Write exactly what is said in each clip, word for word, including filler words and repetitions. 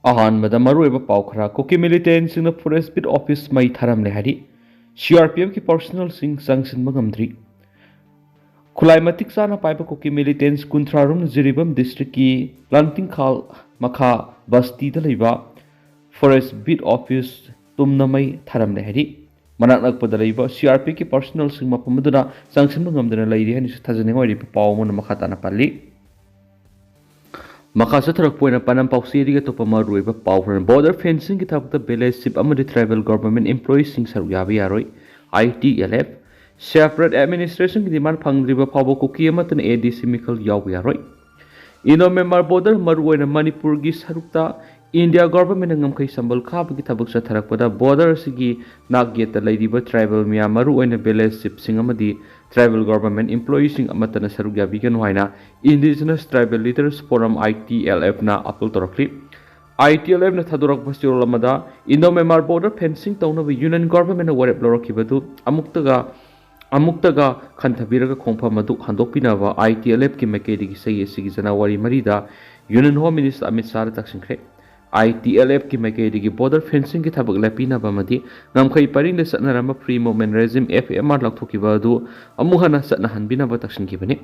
ꯑꯍꯥꯟꯕꯗ ꯃꯔꯨꯑꯣꯏꯕ ꯄꯥꯎ ꯈꯔ꯫ ꯀꯨꯀꯤ ꯃꯤꯂꯤꯇꯦꯟꯁꯤꯡꯅ ꯐꯣꯔꯦꯁ ꯕꯤꯠ ꯑꯣꯐꯤꯁ ꯃꯩ ꯊꯥꯔꯝꯂꯦ ꯍꯥꯏꯔꯤ꯫ ꯁꯤ ꯑꯥꯔ ꯄꯤ ꯑꯦꯐꯀꯤ ꯄꯥꯔꯁꯣꯅꯦꯜꯁꯤꯡ ꯆꯪꯁꯤꯟꯕ ꯉꯝꯗ꯭ꯔꯤ꯫ ꯈꯨꯠꯂꯥꯏ ꯃꯇꯤꯛ ꯆꯥꯅ ꯄꯥꯏꯕ ꯀꯨꯀꯤ ꯃꯤꯂꯤꯇꯦꯟꯁ ꯀꯨꯟꯊ꯭ꯔꯥ ꯔꯣꯝꯅ ꯖꯤꯔꯤꯕꯥꯝ ꯗꯤꯁꯇ꯭ꯔꯤꯛꯀꯤ ꯂꯥꯟꯇꯤꯡꯈꯥꯜ ꯃꯈꯥ ꯕꯁꯇꯤꯗ ꯂꯩꯕ ꯐꯣꯔꯦꯁ ꯕꯤꯠ ꯑꯣꯐꯤꯁ ꯇꯨꯝꯅ ꯃꯩ ꯊꯥꯔꯝꯂꯦ ꯍꯥꯏꯔꯤ꯫ ꯃꯅꯥꯛ ꯅꯛꯄꯗ ꯂꯩꯕ ꯁꯤ ꯑꯥꯔ ꯄꯤ ꯑꯦꯐꯀꯤ ꯄꯥꯔꯁꯣꯅꯦꯜꯁꯤꯡ ꯃꯐꯝ ꯑꯗꯨꯗ ꯆꯪꯁꯤꯟꯕ ꯉꯝꯗꯅ ꯂꯩꯔꯤ ꯍꯥꯏꯅꯁꯨ ꯊꯥꯖꯅꯤꯡꯉꯥꯏ ꯑꯣꯏꯔꯤꯕ ꯄꯥꯎ ꯑꯃꯅ ꯃꯈꯥ ꯇꯥꯅ ꯄꯜꯂꯤ꯫ ꯃꯈꯥ ꯆꯠꯊꯔꯛꯄ ꯑꯣꯏꯅ ꯄꯥꯟꯗꯝ ꯄꯥꯎꯆꯦꯗꯒꯤ ꯑꯇꯣꯞꯄ ꯃꯔꯨꯑꯣꯏꯕ ꯄꯥꯎ ꯈꯔ꯫ ꯕꯣꯔꯗꯔ ꯐꯦꯟꯁꯤꯡꯒꯤ ꯊꯕꯛꯇ ꯚꯤꯂꯦꯖ ꯆꯤꯐ ꯑꯃꯗꯤ ꯇ꯭ꯔꯥꯏꯕꯦꯜ ꯒꯣꯚꯔꯟꯃꯦꯟꯠ ꯏꯝꯄ꯭ꯂꯣꯌꯤꯁꯤꯡ ꯁꯔꯨꯛ ꯌꯥꯕ ꯌꯥꯔꯣꯏ꯫ ꯑꯥꯏ ꯇꯤ ꯑꯦꯜ ꯑꯦꯐ꯫ ꯁꯦꯄꯔꯦꯠ ꯑꯦꯗꯃꯤꯅꯤꯁꯇ꯭ꯔꯦꯁꯟꯒꯤ ꯗꯤꯃꯥꯟ ꯐꯪꯗ꯭ꯔꯤꯕ ꯐꯥꯎꯕ ꯀꯨꯀꯤ ꯑꯃꯠꯇꯅ ꯑꯦ ꯗꯤ ꯁꯤ ꯃꯤꯈꯜ ꯌꯥꯎꯕ ꯌꯥꯔꯣꯏ꯫ ꯏꯟꯗꯣ ꯃ꯭ꯌꯥꯟꯃꯥꯔ ꯕꯣꯔꯗꯔ, ꯃꯔꯨꯑꯣꯏꯅ ꯃꯅꯤꯄꯨꯔꯒꯤ ꯁꯔꯨꯛꯇ ꯏꯟꯗꯤꯌꯥ ꯒꯣꯚꯔꯟꯃꯦꯟꯠꯅ ꯉꯝꯈꯩ ꯁꯝꯕꯜ ꯈꯥꯕꯒꯤ ꯊꯕꯛ ꯆꯠꯊꯔꯛꯄꯗ ꯕꯣꯔꯗꯔ ꯑꯁꯤꯒꯤ ꯅꯥꯛ ꯌꯦꯠꯇ ꯂꯩꯔꯤꯕ ꯇ꯭ꯔꯥꯏꯕꯦꯜ ꯃꯤꯌꯥꯝ, ꯃꯔꯨꯑꯣꯏꯅ ꯚꯤꯂꯦꯖ ꯆꯤꯐꯁꯤꯡ ꯑꯃꯗꯤ ꯇ꯭ꯔꯥꯏꯕꯦꯜ ꯒꯣꯚꯔꯟꯃꯦꯟꯠ ꯏꯝꯄ꯭ꯂꯣꯌꯤꯁꯤꯡ ꯑꯃꯠꯇꯅ ꯁꯔꯨꯛ ꯌꯥꯕꯤꯒꯅꯨ ꯍꯥꯏꯅ ꯏꯟꯗꯤꯖꯤꯅꯁ ꯇ꯭ꯔꯥꯏꯕꯦꯜ ꯂꯤꯗꯔꯁ ꯐꯣꯔꯝ, ꯑꯥꯏ ꯇꯤ ꯑꯦꯜ ꯑꯦꯐꯅ ꯑꯥꯄꯤꯜ ꯇꯧꯔꯛꯂꯤ꯫ ꯑꯥꯏ ꯇꯤ ꯑꯦꯜ ꯑꯦꯐꯅ ꯊꯥꯗꯣꯔꯛꯄ ꯆꯦꯔꯣꯜ ꯑꯃꯗ ꯏꯟꯗꯣ ꯃ꯭ꯌꯥꯟꯃꯥꯔ ꯕꯣꯔꯗꯔ ꯐꯦꯟꯁꯤꯡ ꯇꯧꯅꯕ ꯌꯨꯅꯤꯌꯟ ꯒꯣꯚꯔꯟꯃꯦꯟꯠꯅ ꯋꯥꯔꯦꯞ ꯂꯧꯔꯛꯈꯤꯕꯗꯨ ꯑꯃꯨꯛꯇꯒ ꯑꯃꯨꯛꯇꯒ ꯈꯟꯊꯕꯤꯔꯒ ꯈꯣꯡꯐꯝ ꯑꯗꯨ ꯍꯟꯗꯣꯛꯄꯤꯅꯕ ꯑꯥꯏ ꯇꯤ ꯑꯦꯜ ꯑꯦꯐꯀꯤ ꯃꯥꯏꯀꯩꯗꯒꯤ ꯆꯍꯤ ꯑꯁꯤꯒꯤ ꯖꯅꯋꯥꯔꯤ ꯃꯔꯤꯗ ꯌꯨꯅꯤꯌꯟ ꯍꯣꯝ ꯃꯤꯅꯤꯁꯇꯔ ꯑꯃꯤꯠ ꯁꯥꯍꯗ ꯇꯛꯁꯤꯟꯈ꯭ꯔꯦ꯫ ꯑꯥꯏ ꯇꯤ ꯑꯦꯜ ꯑꯦꯐꯀꯤ ꯃꯥꯏꯀꯩꯗꯒꯤ ꯕꯣꯔꯗꯔ ꯐꯦꯟꯁꯤꯡꯒꯤ ꯊꯕꯛ ꯂꯦꯞꯄꯤꯅꯕ ꯑꯃꯗꯤ ꯉꯝꯈꯩ ꯄꯔꯤꯡꯗ ꯆꯠꯅꯔꯝꯕ free movement regime, F M R, ꯂꯧꯊꯣꯛꯈꯤꯕ ꯑꯗꯨ ꯑꯃꯨꯛ ꯍꯟꯅ ꯆꯠꯅꯍꯟꯕꯤꯅꯕ ꯇꯛꯁꯤꯟꯈꯤꯕꯅꯤ꯫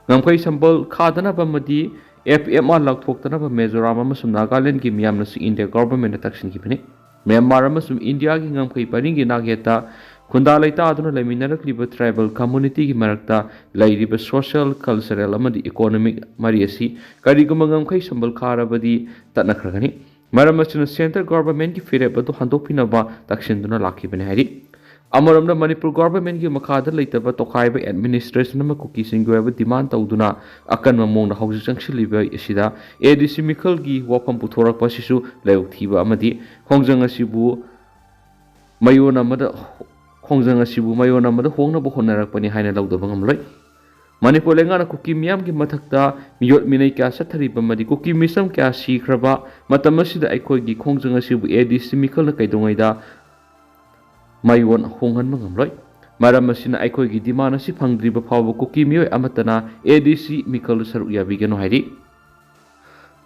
ꯉꯝꯈꯩ ꯁꯝꯕꯜ ꯈꯥꯗꯅꯕ ꯑꯃꯗꯤ ꯑꯦꯐ ꯑꯦꯝ ꯑꯥꯔ ꯂꯧꯊꯣꯛꯇꯅꯕ ꯃꯤꯖꯣꯔꯥꯝ ꯑꯃꯁꯨꯡ ꯅꯥꯒꯥꯂꯦꯟꯗꯒꯤ ꯃꯤꯌꯥꯝꯅꯁꯨ ꯏꯟꯗꯤꯌꯥ ꯒꯣꯚꯔꯟꯃꯦꯟꯠꯇ ꯇꯛꯁꯤꯟꯈꯤꯕꯅꯤ꯫ ꯃ꯭ꯌꯥꯟꯃꯥꯔ ꯑꯃꯁꯨꯡ ꯏꯟꯗꯤꯌꯥꯒꯤ ꯉꯝꯈꯩ ꯄꯔꯤꯡꯒꯤ ꯅꯥꯛꯌꯦꯠꯇ ꯈꯨꯟꯗꯥ ꯂꯩꯇꯥꯗꯨꯅ ꯂꯩꯃꯤꯟꯅꯔꯛꯂꯤꯕ ꯇ꯭ꯔꯥꯏꯕꯦꯜ ꯀꯝꯃꯨꯅꯤꯇꯤꯒꯤ ꯃꯔꯛꯇ ꯂꯩꯔꯤꯕ ꯁꯣꯁꯤꯌꯦꯜ ꯀꯜꯆꯔꯦꯜ ꯑꯃꯗꯤ ꯏꯀꯣꯅꯣꯃꯤꯛ ꯃꯔꯤ ꯑꯁꯤ ꯀꯔꯤꯒꯨꯝꯕ ꯉꯝꯈꯩ ꯁꯝꯕꯜ ꯈꯥꯔꯕꯗꯤ ꯇꯠꯅꯈ꯭ꯔꯒꯅꯤ꯫ ꯃꯔꯝ ꯑꯁꯤꯅ ꯁꯦꯟꯇꯔ ꯒꯣꯚꯔꯟꯃꯦꯟꯠꯀꯤ ꯐꯤꯔꯦꯞ ꯑꯗꯨ ꯍꯟꯗꯣꯛꯄꯤꯅꯕ ꯇꯛꯁꯤꯟꯗꯨꯅ ꯂꯥꯛꯈꯤꯕꯅꯤ ꯍꯥꯏꯔꯤ꯫ ꯑꯃꯔꯣꯝꯗ ꯃꯅꯤꯄꯨꯔ ꯒꯣꯚꯔꯟꯃꯦꯟꯠꯀꯤ ꯃꯈꯥꯗ ꯂꯩꯇꯕ ꯇꯣꯈꯥꯏꯕ ꯑꯦꯗꯃꯤꯅꯤꯁꯇ꯭ꯔꯦꯁꯟ ꯑꯃ ꯀꯨꯀꯤꯁꯤꯡꯒꯤ ꯑꯣꯏꯕ ꯗꯤꯃꯥꯟ ꯇꯧꯗꯨꯅ ꯑꯀꯟꯕ ꯃꯑꯣꯡꯗ ꯍꯧꯖꯤꯛ ꯆꯪꯁꯤꯜꯂꯤꯕ ꯑꯁꯤꯗ ꯑꯦ ꯗꯤ ꯁꯤ ꯃꯤꯈꯜꯒꯤ ꯋꯥꯐꯝ ꯄꯨꯊꯣꯔꯛꯄ ꯑꯁꯤꯁꯨ ꯂꯥꯏꯕꯛ ꯊꯤꯕ ꯑꯃꯗꯤ ꯈꯣꯡꯖꯪ ꯑꯁꯤꯕꯨ ꯃꯌꯣꯟ ꯑꯃꯗ, ꯈꯣꯡꯖꯪ ꯑꯁꯤꯕꯨ ꯃꯌꯣꯟ ꯑꯃꯗ ꯍꯣꯡꯅꯕ ꯍꯣꯠꯅꯔꯛꯄꯅꯤ ꯍꯥꯏꯅ ꯂꯧꯗꯕ ꯉꯝꯂꯣꯏ꯫ ꯃꯅꯤꯄꯨꯔ ꯂꯩꯉꯥꯛꯅ ꯀꯨꯀꯤ ꯃꯤꯌꯥꯝꯒꯤ ꯃꯊꯛꯇ ꯃꯤꯑꯣꯠ ꯃꯤꯅꯩ ꯀꯌꯥ ꯆꯠꯊꯔꯤꯕ ꯑꯃꯗꯤ ꯀꯨꯀꯤ ꯃꯤꯆꯝ ꯀꯌꯥ ꯁꯤꯈ꯭ꯔꯕ ꯃꯇꯝ ꯑꯁꯤꯗ ꯑꯩꯈꯣꯏꯒꯤ ꯈꯣꯡꯖꯪ ꯑꯁꯤꯕꯨ ꯑꯦ ꯗꯤ ꯁꯤ ꯃꯤꯈꯜꯅ ꯀꯩꯗꯧꯉꯩꯗ ꯃꯌꯣꯟ ꯍꯣꯡꯍꯟꯕ ꯉꯝꯂꯣꯏ꯫ ꯃꯔꯝ ꯑꯁꯤꯅ ꯑꯩꯈꯣꯏꯒꯤ ꯗꯤꯃꯥꯟ ꯑꯁꯤ ꯐꯪꯗ꯭ꯔꯤꯕ ꯐꯥꯎꯕ ꯀꯨꯀꯤ ꯃꯤꯑꯣꯏ ꯑꯃꯠꯇꯅ ꯑꯦ ꯗꯤ ꯁꯤ ꯃꯤꯈꯜꯗ ꯁꯔꯨꯛ ꯌꯥꯕꯤꯒꯅꯨ ꯍꯥꯏꯔꯤ꯫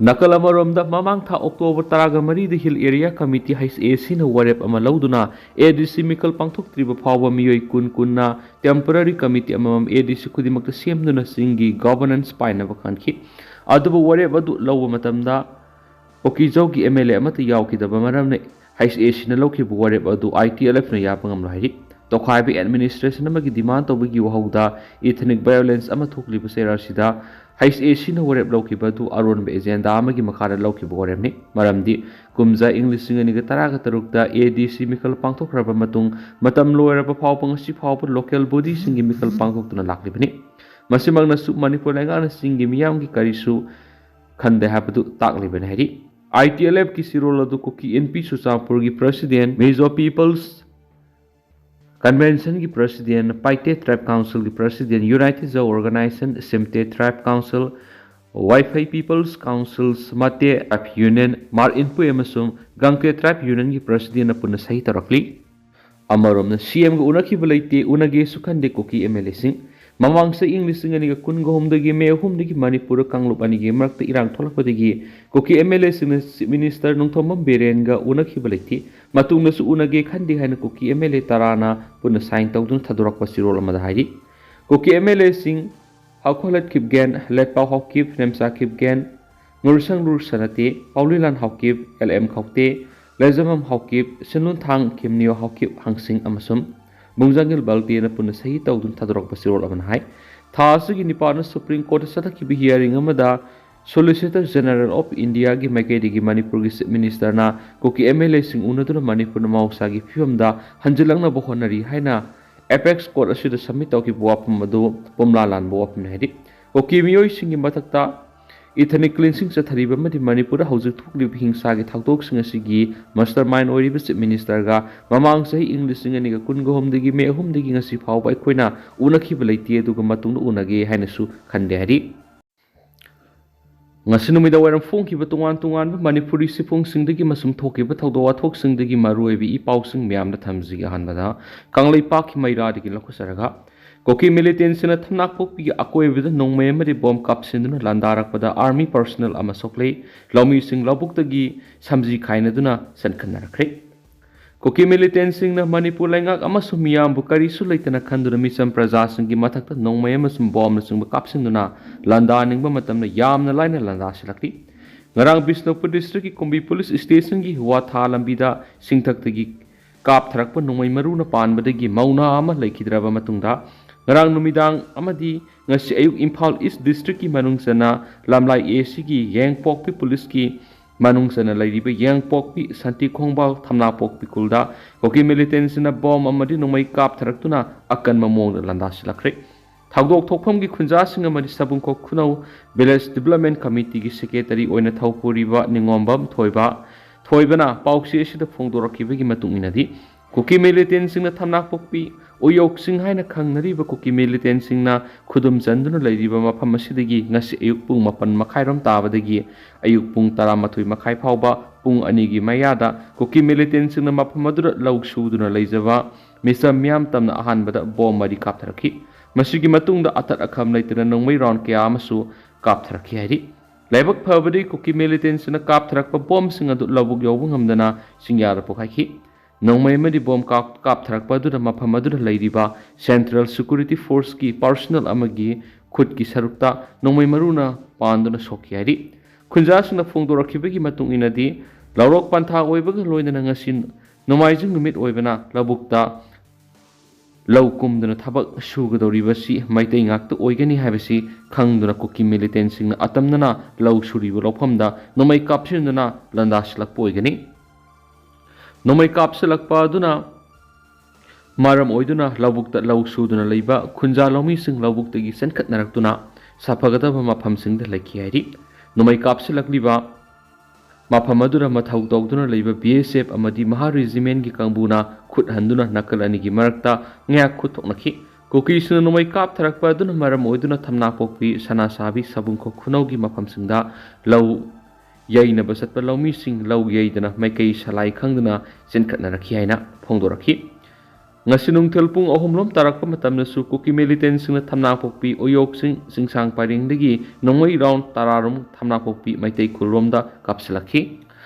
ꯅꯥꯀꯜ ꯑꯃꯔꯣꯝꯗ, ꯃꯃꯥꯡ ꯊꯥ ꯑꯣꯛꯇꯣꯕꯔ ꯇꯔꯥꯒ ꯃꯔꯤꯗ Hill Area Committee, H A C, ꯅ ꯋꯥꯔꯦꯞ ꯑꯃ ꯂꯧꯗꯨꯅ A D C ꯃꯤꯈꯜ ꯄꯥꯡꯊꯣꯛꯇ꯭ꯔꯤꯕ ꯐꯥꯎꯕ ꯃꯤꯑꯣꯏ ꯀꯨꯟ ꯀꯨꯟꯅ temporary committee ꯑꯃꯃꯝ A D C ꯈꯨꯗꯤꯡꯃꯛꯇ ꯁꯦꯝꯗꯨꯅ ꯆꯤꯡꯒꯤ governance ꯄꯥꯏꯅꯕ ꯈꯟꯈꯤ꯫ ꯑꯗꯨꯕꯨ ꯋꯥꯔꯦꯞ ꯑꯗꯨ ꯂꯧꯕ ꯃꯇꯝꯗ ꯀꯨꯀꯤꯖꯧꯒꯤ M L A ꯑꯃꯠꯇ ꯌꯥꯎꯈꯤꯗꯕ ꯃꯔꯝꯅ H A C ꯅ ꯂꯧꯈꯤꯕ ꯋꯥꯔꯦꯞ ꯑꯗꯨ I T L F ꯅ ꯌꯥꯕ ꯉꯝꯂꯣꯏ ꯍꯥꯏꯔꯤ꯫ ꯇꯣꯈꯥꯏꯕ administration ꯑꯃꯒꯤ demand ꯇꯧꯕꯒꯤ ꯋꯥꯍꯧꯗ ethnic violence ꯑꯃ ꯊꯣꯛꯂꯤꯕ ꯆꯩꯔꯥꯛ ꯑꯁꯤꯗ H A C ꯅ ꯋꯥꯔꯦꯞ ꯂꯧꯈꯤꯕ ꯑꯗꯨ ꯑꯔꯣꯟꯕ agenda ꯑꯃꯒꯤ ꯃꯈꯥꯗ ꯂꯧꯈꯤꯕ ꯋꯥꯔꯦꯞꯅꯤ꯫ ꯃꯔꯝꯗꯤ ꯀꯨꯝꯖꯥ ꯏꯪ ꯂꯤꯁꯤꯡ ꯑꯅꯤꯒ ꯇꯔꯥꯒ ꯇꯔꯨꯛꯇ A D C ꯃꯤꯈꯜ ꯄꯥꯡꯊꯣꯛꯈ꯭ꯔꯕ ꯃꯇꯨꯡ, ꯃꯇꯝ ꯂꯣꯏꯔꯕ ꯐꯥꯎꯕ ꯉꯁꯤ ꯐꯥꯎꯕ local body ꯁꯤꯡꯒꯤ ꯃꯤꯈꯜ ꯄꯥꯡꯊꯣꯛꯇꯨꯅ ꯂꯥꯛꯂꯤꯕꯅꯤ꯫ ꯃꯁꯤꯃꯛꯅꯁꯨ ꯃꯅꯤꯄꯨꯔ ꯂꯩꯉꯥꯛꯅ ꯆꯤꯡꯒꯤ ꯃꯤꯌꯥꯝꯒꯤ ꯀꯔꯤꯁꯨ ꯈꯟꯗꯦ ꯍꯥꯏꯕꯗꯨ ꯇꯥꯛꯂꯤꯕꯅꯤ ꯍꯥꯏꯔꯤ꯫ I T L F ꯀꯤ ꯆꯤꯔꯣꯜ ꯑꯗꯨ ꯀꯨꯀꯤ ꯏꯟꯄꯤ ꯆꯨꯔꯆꯥꯟꯄꯨꯔꯒꯤ president, Mizo People's Convention ꯒꯤ president, Paite Tribe Council ꯒꯤ president, United Zo Organization, Simte Tribe Council, Vaiphei People's Council, Mate Tribe Union, Mar Inpui ꯑꯃꯁꯨꯡ Gangte Tribe Union ꯒꯤ president ꯅ ꯄꯨꯟꯅ ꯁꯍꯤ ꯇꯧꯔꯛꯂꯤ꯫ ꯑꯃꯔꯣꯝꯗ, C M ꯒ ꯎꯅꯈꯤꯕ ꯂꯩꯇꯦ, ꯎꯅꯒꯦꯁꯨ ꯈꯟꯗꯦ ꯀꯨꯀꯤ M L A ꯁꯤꯡ꯫ ꯃꯃꯥꯡ ꯆꯍꯤ ꯏꯪ ꯂꯤꯁꯤꯡ ꯑꯅꯤꯒ ꯀꯨꯟꯒ ꯍꯨꯝꯗꯒꯤ ꯃꯦ ꯑꯍꯨꯝꯗꯒꯤ ꯃꯅꯤꯄꯨꯔꯗ ꯀꯥꯡꯂꯨꯞ ꯑꯅꯤꯒꯤ ꯃꯔꯛꯇ ꯏꯔꯥꯡ ꯊꯣꯛꯂꯛꯄꯗꯒꯤ ꯀꯨꯀꯤ M L A ꯁꯤꯡꯅ Chief Minister ꯅꯣꯡꯊꯣꯝꯕꯝ ꯕꯤꯔꯦꯟꯒ ꯎꯅꯈꯤꯕ ꯂꯩꯇꯦ꯫ ꯃꯇꯨꯡꯗꯁꯨ ꯎꯅꯒꯦ ꯈꯟꯗꯦ ꯍꯥꯏꯅ ꯀꯨꯀꯤ M L A ꯇꯔꯥꯅ ꯄꯨꯟꯅ sign ꯇꯧꯗꯨꯅ ꯊꯥꯗꯣꯔꯛꯄ ꯆꯤꯔꯣꯜ ꯑꯃꯗ ꯍꯥꯏꯔꯤ꯫ ꯀꯨꯀꯤ M L A ꯁꯤꯡ ꯍꯥꯎꯈꯣꯂꯠ ꯈꯤꯞꯒꯦꯟ, ꯂꯦꯠꯄꯥꯎ ꯍꯥꯎꯀꯤꯞ, ꯅꯦꯝꯆꯥ ꯈꯤꯞꯒꯦꯟ, ꯉꯨꯔꯁꯪꯂꯨꯔ ꯁꯅꯥꯇꯦ, ꯄꯥꯎꯂꯤꯂꯥꯟ ꯍꯥꯎꯀꯤꯞ, L M ꯈꯧꯇꯦ, ꯂꯩꯖꯝꯕꯝ ꯍꯥꯎꯀꯤꯞ, ꯁꯤꯟꯂꯨꯟꯊꯥꯡ ꯈꯤꯝꯅꯤꯌꯣ ꯍꯥꯎꯀꯤꯞ ꯍꯥꯡꯁꯤꯡ ꯑꯃꯁꯨꯡ ꯕꯨꯡꯖꯥꯡꯒꯤꯜ ꯕꯜꯇꯦꯅ ꯄꯨꯟꯅ ꯁꯍꯤ ꯇꯧꯗꯨꯅ ꯊꯥꯗꯣꯔꯛꯄ ꯆꯤꯔꯣꯜ ꯑꯃꯅ ꯍꯥꯏ꯫ ꯊꯥ ꯑꯁꯤꯒꯤ ꯅꯤꯄꯥꯟꯗ Supreme Court ꯇ ꯆꯠꯊꯈꯤꯕ hearing ꯑꯃꯗ Solicitor General of India ꯒꯤ ꯃꯥꯏꯀꯩꯗꯒꯤ ꯃꯅꯤꯄꯨꯔꯒꯤ Chief Minister ꯅ ꯀꯨꯀꯤ M L A ꯁꯤꯡ ꯎꯅꯗꯨꯅ ꯃꯅꯤꯄꯨꯔꯅ ꯃꯍꯧꯁꯥꯒꯤ ꯐꯤꯕꯝꯗ ꯍꯟꯖꯤꯜꯂꯛꯅꯕ ꯍꯣꯠꯅꯔꯤ ꯍꯥꯏꯅ apex court ꯑꯁꯤꯗ submit ꯇꯧꯈꯤꯕ ꯋꯥꯐꯝ ꯑꯗꯨ ꯄꯨꯝꯂꯥ ꯂꯥꯟꯕ ꯋꯥꯐꯝꯅꯤ ꯍꯥꯏꯔꯤ꯫ ꯀꯨꯀꯤ ꯃꯤꯑꯣꯏꯁꯤꯡꯒꯤ ꯃꯊꯛꯇ ethnic cleansing ꯆꯠꯊꯔꯤꯕ ꯑꯃꯗꯤ ꯃꯅꯤꯄꯨꯔꯗ ꯍꯧꯖꯤꯛ ꯊꯣꯛꯂꯤꯕ ꯍꯤꯡꯁꯥꯒꯤ ꯊꯧꯗꯣꯛꯁꯤꯡ ꯑꯁꯤꯒꯤ mastermind ꯑꯣꯏꯔꯤꯕ Chief Minister ꯒ ꯃꯃꯥꯡ ꯆꯍꯤ ꯏꯪ ꯂꯤꯁꯤꯡ ꯑꯅꯤꯒ ꯀꯨꯟꯒ ꯍꯨꯝꯗꯒꯤ ꯃꯦ ꯑꯍꯨꯝꯗꯒꯤ ꯉꯁꯤ ꯐꯥꯎꯕ ꯑꯩꯈꯣꯏꯅ ꯎꯅꯈꯤꯕ ꯂꯩꯇꯦ, ꯑꯗꯨꯒ ꯃꯇꯨꯡꯗ ꯎꯅꯒꯦ ꯍꯥꯏꯅꯁꯨ ꯈꯟꯗꯦ ꯍꯥꯏꯔꯤ꯫ ꯉꯁꯤ ꯅꯨꯃꯤꯗꯥꯡ ꯋꯥꯏꯔꯝ ꯐꯣꯡꯈꯤꯕ ꯇꯣꯉꯥꯟ ꯇꯣꯉꯥꯟꯕ ꯃꯅꯤꯄꯨꯔꯤ ꯆꯦꯐꯣꯡꯁꯤꯡꯗꯒꯤ ꯑꯃꯁꯨꯡ ꯊꯣꯛꯈꯤꯕ ꯊꯧꯗꯣꯛ ꯋꯥꯊꯣꯛꯁꯤꯡꯗꯒꯤ ꯃꯔꯨꯑꯣꯏꯕ ꯏ ꯄꯥꯎꯁꯤꯡ ꯃꯌꯥꯝꯗ ꯊꯝꯖꯒꯦ꯫ ꯑꯍꯥꯟꯕꯗ ꯀꯪꯂꯩꯄꯥꯛꯀꯤ ꯃꯩꯔꯥꯗꯒꯤ ꯂꯧꯈꯠꯆꯔꯒ, ꯀꯨꯀꯤ ꯃꯤꯂꯤꯇꯦꯟꯁꯤꯡꯅ ꯊꯝꯅꯥꯛꯄꯣꯛꯄꯤꯒꯤ ꯑꯀꯣꯏꯕꯗ ꯅꯣꯡꯃꯩ ꯑꯃꯗꯤ ꯕꯣꯝ ꯀꯥꯞꯁꯤꯟꯗꯨꯅ ꯂꯥꯟꯗꯥꯔꯛꯄꯗ ꯑꯥꯔꯃꯤ ꯄꯔꯁꯣꯅꯦꯜ ꯑꯃ ꯁꯣꯛꯂꯦ꯫ ꯂꯧꯃꯤꯁꯤꯡ ꯂꯧꯕꯨꯛꯇꯒꯤ ꯁꯝꯖꯤ ꯈꯥꯏꯅꯗꯨꯅ ꯆꯦꯟꯈꯠꯅꯔꯛꯈ꯭ꯔꯦ꯫ ꯀꯨꯀꯤ ꯃꯤꯂꯤꯇꯦꯟꯁꯤꯡꯅ ꯃꯅꯤꯄꯨꯔ ꯂꯩꯉꯥꯛ ꯑꯃꯁꯨꯡ ꯃꯤꯌꯥꯝꯕꯨ ꯀꯔꯤꯁꯨ ꯂꯩꯇꯅ ꯈꯟꯗꯨꯅ ꯃꯤꯆꯝ ꯄ꯭ꯔꯖꯥꯁꯤꯡꯒꯤ ꯃꯊꯛꯇ ꯅꯣꯡꯃꯩ ꯑꯃꯁꯨꯡ ꯕꯣꯝꯅꯆꯤꯡꯕ ꯀꯥꯞꯁꯤꯟꯗꯨꯅ ꯂꯥꯟꯗꯥꯅꯤꯡꯕ ꯃꯇꯝꯗ ꯌꯥꯝꯅ ꯂꯥꯏꯅ ꯂꯥꯟꯗꯥꯁꯤꯜꯂꯛꯂꯤ꯫ ꯉꯔꯥꯡ ꯕꯤꯁꯅꯨꯄꯨꯔ ꯗꯤꯁꯇ꯭ꯔꯤꯛꯀꯤ ꯀꯨꯝꯕꯤ ꯄꯨꯂꯤꯁ ꯁ꯭ꯇꯦꯁꯟꯒꯤ ꯋꯥꯊꯥ ꯂꯝꯕꯤꯗ ꯁꯤꯡꯊꯛꯇꯒꯤ ꯀꯥꯞꯊꯔꯛꯄ ꯅꯣꯡꯃꯩ ꯃꯔꯨꯅ ꯄꯥꯟꯕꯗꯒꯤ ꯃꯧꯅꯥ ꯑꯃ ꯂꯩꯈꯤꯗ꯭ꯔꯕ ꯃꯇꯨꯡꯗ, ꯉꯔꯥꯡ ꯅꯨꯃꯤꯗꯥꯡ ꯑꯃꯗꯤ ꯉꯁꯤ ꯑꯌꯨꯛ ꯏꯝꯐꯥꯜ ꯏꯁ ꯗꯤꯁꯇ꯭ꯔꯤꯛꯀꯤ ꯃꯅꯨꯡ ꯆꯟꯅ ꯂꯝꯂꯥꯏ ꯑꯦ ꯁꯤꯒꯤ ꯌꯦꯡꯄꯣꯛꯄꯤ ꯄꯨꯂꯤꯁꯀꯤ ꯃꯅꯨꯡ ꯆꯟꯅ ꯂꯩꯔꯤꯕ ꯌꯦꯡꯄꯣꯛꯄꯤ, ꯁꯟꯇꯤ ꯈꯣꯡꯕꯥꯜ, ꯊꯝꯅꯥꯄꯣꯛꯄꯤ ꯈꯨꯜꯗ ꯀꯨꯀꯤ ꯃꯤꯂꯤꯇꯦꯟꯁꯤꯡꯅ ꯕꯣꯝ ꯑꯃꯗꯤ ꯅꯣꯡꯃꯩ ꯀꯥꯞꯊꯔꯛꯇꯨꯅ ꯑꯀꯟꯕ ꯃꯑꯣꯡꯗ ꯂꯥꯟꯗꯥꯁꯤꯜꯂꯛꯈ꯭ꯔꯦ꯫ ꯊꯧꯗꯣꯛ ꯊꯣꯛꯐꯝꯒꯤ ꯈꯨꯟꯖꯥꯁꯤꯡ ꯑꯃꯗꯤ ꯁꯕꯨꯡꯈꯣꯛ ꯈꯨꯅꯧ ꯚꯤꯂꯦꯖ ꯗꯤꯕꯂꯞꯃꯦꯟ ꯀꯃꯤꯇꯤꯒꯤ ꯁꯦꯀ꯭ꯔꯦꯇꯔꯤ ꯑꯣꯏꯅ ꯊꯧꯄꯨꯔꯤꯕ ꯅꯤꯉꯣꯝꯕꯝ ꯊꯣꯏꯕ, ꯊꯣꯏꯕꯅ ꯄꯥꯎꯆꯦ ꯑꯁꯤꯗ ꯐꯣꯡꯗꯣꯔꯛꯈꯤꯕꯒꯤ ꯃꯇꯨꯡ ꯏꯟꯅꯗꯤ, ꯀꯨꯀꯤ ꯃꯤꯂꯤꯇꯦꯟꯁꯤꯡꯅ ꯊꯝꯅꯥꯛꯄꯣꯛꯄꯤ ꯎꯌꯣꯛꯁꯤꯡ ꯍꯥꯏꯅ ꯈꯪꯅꯔꯤꯕ ꯀꯨꯀꯤ ꯃꯤꯂꯤꯇꯦꯟꯁꯤꯡꯅ ꯈꯨꯗꯨꯝ ꯆꯟꯗꯨꯅ ꯂꯩꯔꯤꯕ ꯃꯐꯝ ꯑꯁꯤꯗꯒꯤ ꯉꯁꯤ ꯑꯌꯨꯛ ꯄꯨꯡ ꯃꯥꯄꯟ ꯃꯈꯥꯏꯔꯣꯝ ꯇꯥꯕꯗꯒꯤ ꯑꯌꯨꯛ ꯄꯨꯡ ꯇꯔꯥꯃꯥꯊꯣꯏ ꯃꯈꯥꯏ ꯐꯥꯎꯕ ꯄꯨꯡ ꯑꯅꯤꯒꯤ ꯃꯌꯥꯗ ꯀꯨꯀꯤ ꯃꯤꯂꯤꯇꯦꯟꯁꯤꯡꯅ ꯃꯐꯝ ꯑꯗꯨꯗ ꯂꯧ ꯁꯨꯗꯨꯅ ꯂꯩꯖꯕ ꯃꯤꯆꯝ ꯃꯤꯌꯥꯝ ꯇꯝꯅ ꯑꯍꯥꯟꯕꯗ ꯕꯣꯝ ꯃꯔꯤ ꯀꯥꯞꯊꯔꯛꯈꯤ꯫ ꯃꯁꯤꯒꯤ ꯃꯇꯨꯡꯗ ꯑꯊꯠ ꯑꯈꯝ ꯂꯩꯇꯅ ꯅꯣꯡꯃꯩ ꯔꯥꯎꯟ ꯀꯌꯥ ꯑꯃꯁꯨ ꯀꯥꯞꯊꯔꯛꯈꯤ ꯍꯥꯏꯔꯤ꯫ ꯂꯥꯏꯕꯛ ꯐꯕꯗꯤ ꯀꯨꯀꯤ ꯃꯤꯂꯤꯇꯦꯟꯁꯤꯡꯅ ꯀꯥꯞꯊꯔꯛꯄ ꯕꯣꯝꯁꯤꯡ ꯑꯗꯨ ꯂꯧꯕꯨꯛ ꯌꯧꯕ ꯉꯝꯗꯅ ꯆꯤꯡꯌꯥꯗ ꯄꯣꯛꯈꯥꯏꯈꯤ꯫ ꯅꯣꯡꯃꯩ ꯑꯃꯗꯤ ꯕꯣꯝ ꯀꯥꯞ-, ꯀꯥꯞꯊꯔꯛꯄ ꯑꯗꯨꯗ ꯃꯐꯝ ꯑꯗꯨꯗ ꯂꯩꯔꯤꯕ ꯁꯦꯟꯇ꯭ꯔꯦꯜ ꯁꯦꯀ꯭ꯌꯨꯔꯤꯇꯤ ꯐꯣꯔꯁꯀꯤ ꯄꯥꯔꯁꯣꯅꯦꯜ ꯑꯃꯒꯤ ꯈꯨꯠꯀꯤ ꯁꯔꯨꯛꯇ ꯅꯣꯡꯃꯩ ꯃꯔꯨꯅ ꯄꯥꯟꯗꯨꯅ ꯁꯣꯛꯈꯤ ꯍꯥꯏꯔꯤ꯫ ꯈꯨꯟꯖꯥꯁꯤꯡꯅ ꯐꯣꯡꯗꯣꯔꯛꯈꯤꯕꯒꯤ ꯃꯇꯨꯡ ꯏꯟꯅꯗꯤ, ꯂꯧꯔꯣꯛ ꯄꯟꯊꯥ ꯑꯣꯏꯕꯒ ꯂꯣꯏꯅꯅ ꯉꯁꯤ ꯅꯣꯡꯃꯥꯏꯖꯤꯡ ꯅꯨꯃꯤꯠ ꯑꯣꯏꯕꯅ ꯂꯧꯕꯨꯛꯇ ꯂꯧ ꯀꯨꯝꯗꯨꯅ ꯊꯕꯛ ꯁꯨꯒꯗꯧꯔꯤꯕꯁꯤ ꯃꯩꯇꯩ ꯉꯥꯛꯇ ꯑꯣꯏꯒꯅꯤ ꯍꯥꯏꯕꯁꯤ ꯈꯪꯗꯨꯅ ꯀꯨꯀꯤ ꯃꯤꯂꯤꯇꯦꯟꯁꯤꯡꯅ ꯑꯇꯝꯅꯅ ꯂꯧ ꯁꯨꯔꯤꯕ ꯂꯧꯐꯝꯗ ꯅꯣꯡꯃꯩ ꯀꯥꯞꯁꯤꯟꯗꯨꯅ ꯂꯥꯟꯗꯥꯁꯤꯜꯂꯛꯄ ꯑꯣꯏꯒꯅꯤ꯫ ꯅꯣꯡꯃꯩ ꯀꯥꯞꯁꯤꯜꯂꯛꯄ ꯑꯗꯨꯅ ꯃꯔꯝ ꯑꯣꯏꯗꯨꯅ ꯂꯧꯕꯨꯛꯇ ꯂꯧ ꯁꯨꯗꯨꯅ ꯂꯩꯕ ꯈꯨꯟꯖꯥ ꯂꯧꯃꯤꯁꯤꯡ ꯂꯧꯕꯨꯛꯇꯒꯤ ꯆꯦꯟꯈꯠꯅꯔꯛꯇꯨꯅ ꯁꯥꯐꯒꯗꯕ ꯃꯐꯝꯁꯤꯡꯗ ꯂꯩꯈꯤ ꯍꯥꯏꯔꯤ꯫ ꯅꯣꯡꯃꯩ ꯀꯥꯞꯁꯤꯜꯂꯛꯂꯤꯕ ꯃꯐꯝ ꯑꯗꯨꯗ ꯃꯊꯧ ꯇꯧꯗꯨꯅ ꯂꯩꯕ ꯕꯤ ꯑꯦꯁ ꯑꯦꯐ ꯑꯃꯗꯤ ꯃꯍꯥ ꯔꯦꯖꯤꯃꯦꯟꯒꯤ ꯀꯥꯡꯕꯨꯅ ꯈꯨꯠ ꯍꯟꯗꯨꯅ ꯅꯥꯀꯜ ꯑꯅꯤꯒꯤ ꯃꯔꯛꯇ ꯉꯥꯏꯍꯥꯛ ꯈꯨꯠ ꯊꯣꯛꯅꯈꯤ꯫ ꯀꯨꯀꯤꯁꯤꯡꯅ ꯅꯣꯡꯃꯩ ꯀꯥꯞꯊꯔꯛꯄ ꯑꯗꯨꯅ ꯃꯔꯝ ꯑꯣꯏꯗꯨꯅ ꯊꯝꯅꯥꯄꯣꯛꯄꯤ, ꯁꯅꯥꯁꯥꯕꯤ, ꯁꯕꯨꯡꯈꯣꯛ ꯈꯨꯅꯧꯒꯤ ꯃꯐꯝꯁꯤꯡꯗ ꯂꯧ ꯌꯩꯅꯕ ꯆꯠꯄ ꯂꯧꯃꯤꯁꯤꯡ ꯂꯧ ꯌꯩꯗꯅ ꯃꯥꯏꯀꯩ ꯁꯂꯥꯏ ꯈꯪꯗꯅ ꯆꯦꯟꯈꯠꯅꯔꯛꯈꯤ ꯍꯥꯏꯅ ꯐꯣꯡꯗꯣꯔꯛꯈꯤ꯫ ꯉꯁꯤ ꯅꯨꯡꯊꯤꯜ ꯄꯨꯡ ꯑꯍꯨꯝ ꯂꯣꯝ ꯇꯥꯔꯛꯄ ꯃꯇꯝꯗꯁꯨ ꯀꯨꯀꯤ ꯃꯤꯂꯤꯇꯦꯟꯁꯤꯡꯅ ꯊꯝꯅꯥꯄꯣꯛꯄꯤ, ꯎꯌꯣꯛꯁꯤꯡ, ꯆꯤꯡꯁꯥꯡ ꯄꯔꯤꯡꯗꯒꯤ ꯅꯣꯡꯃꯩ ꯔꯥꯎꯟ ꯇꯔꯥ ꯔꯣꯝ ꯊꯝꯅꯥꯄꯣꯛꯄꯤ ꯃꯩꯇꯩ ꯈꯨꯜꯔꯣꯝꯗ ꯀꯥꯞꯁꯤꯜꯂꯛꯈꯤ꯫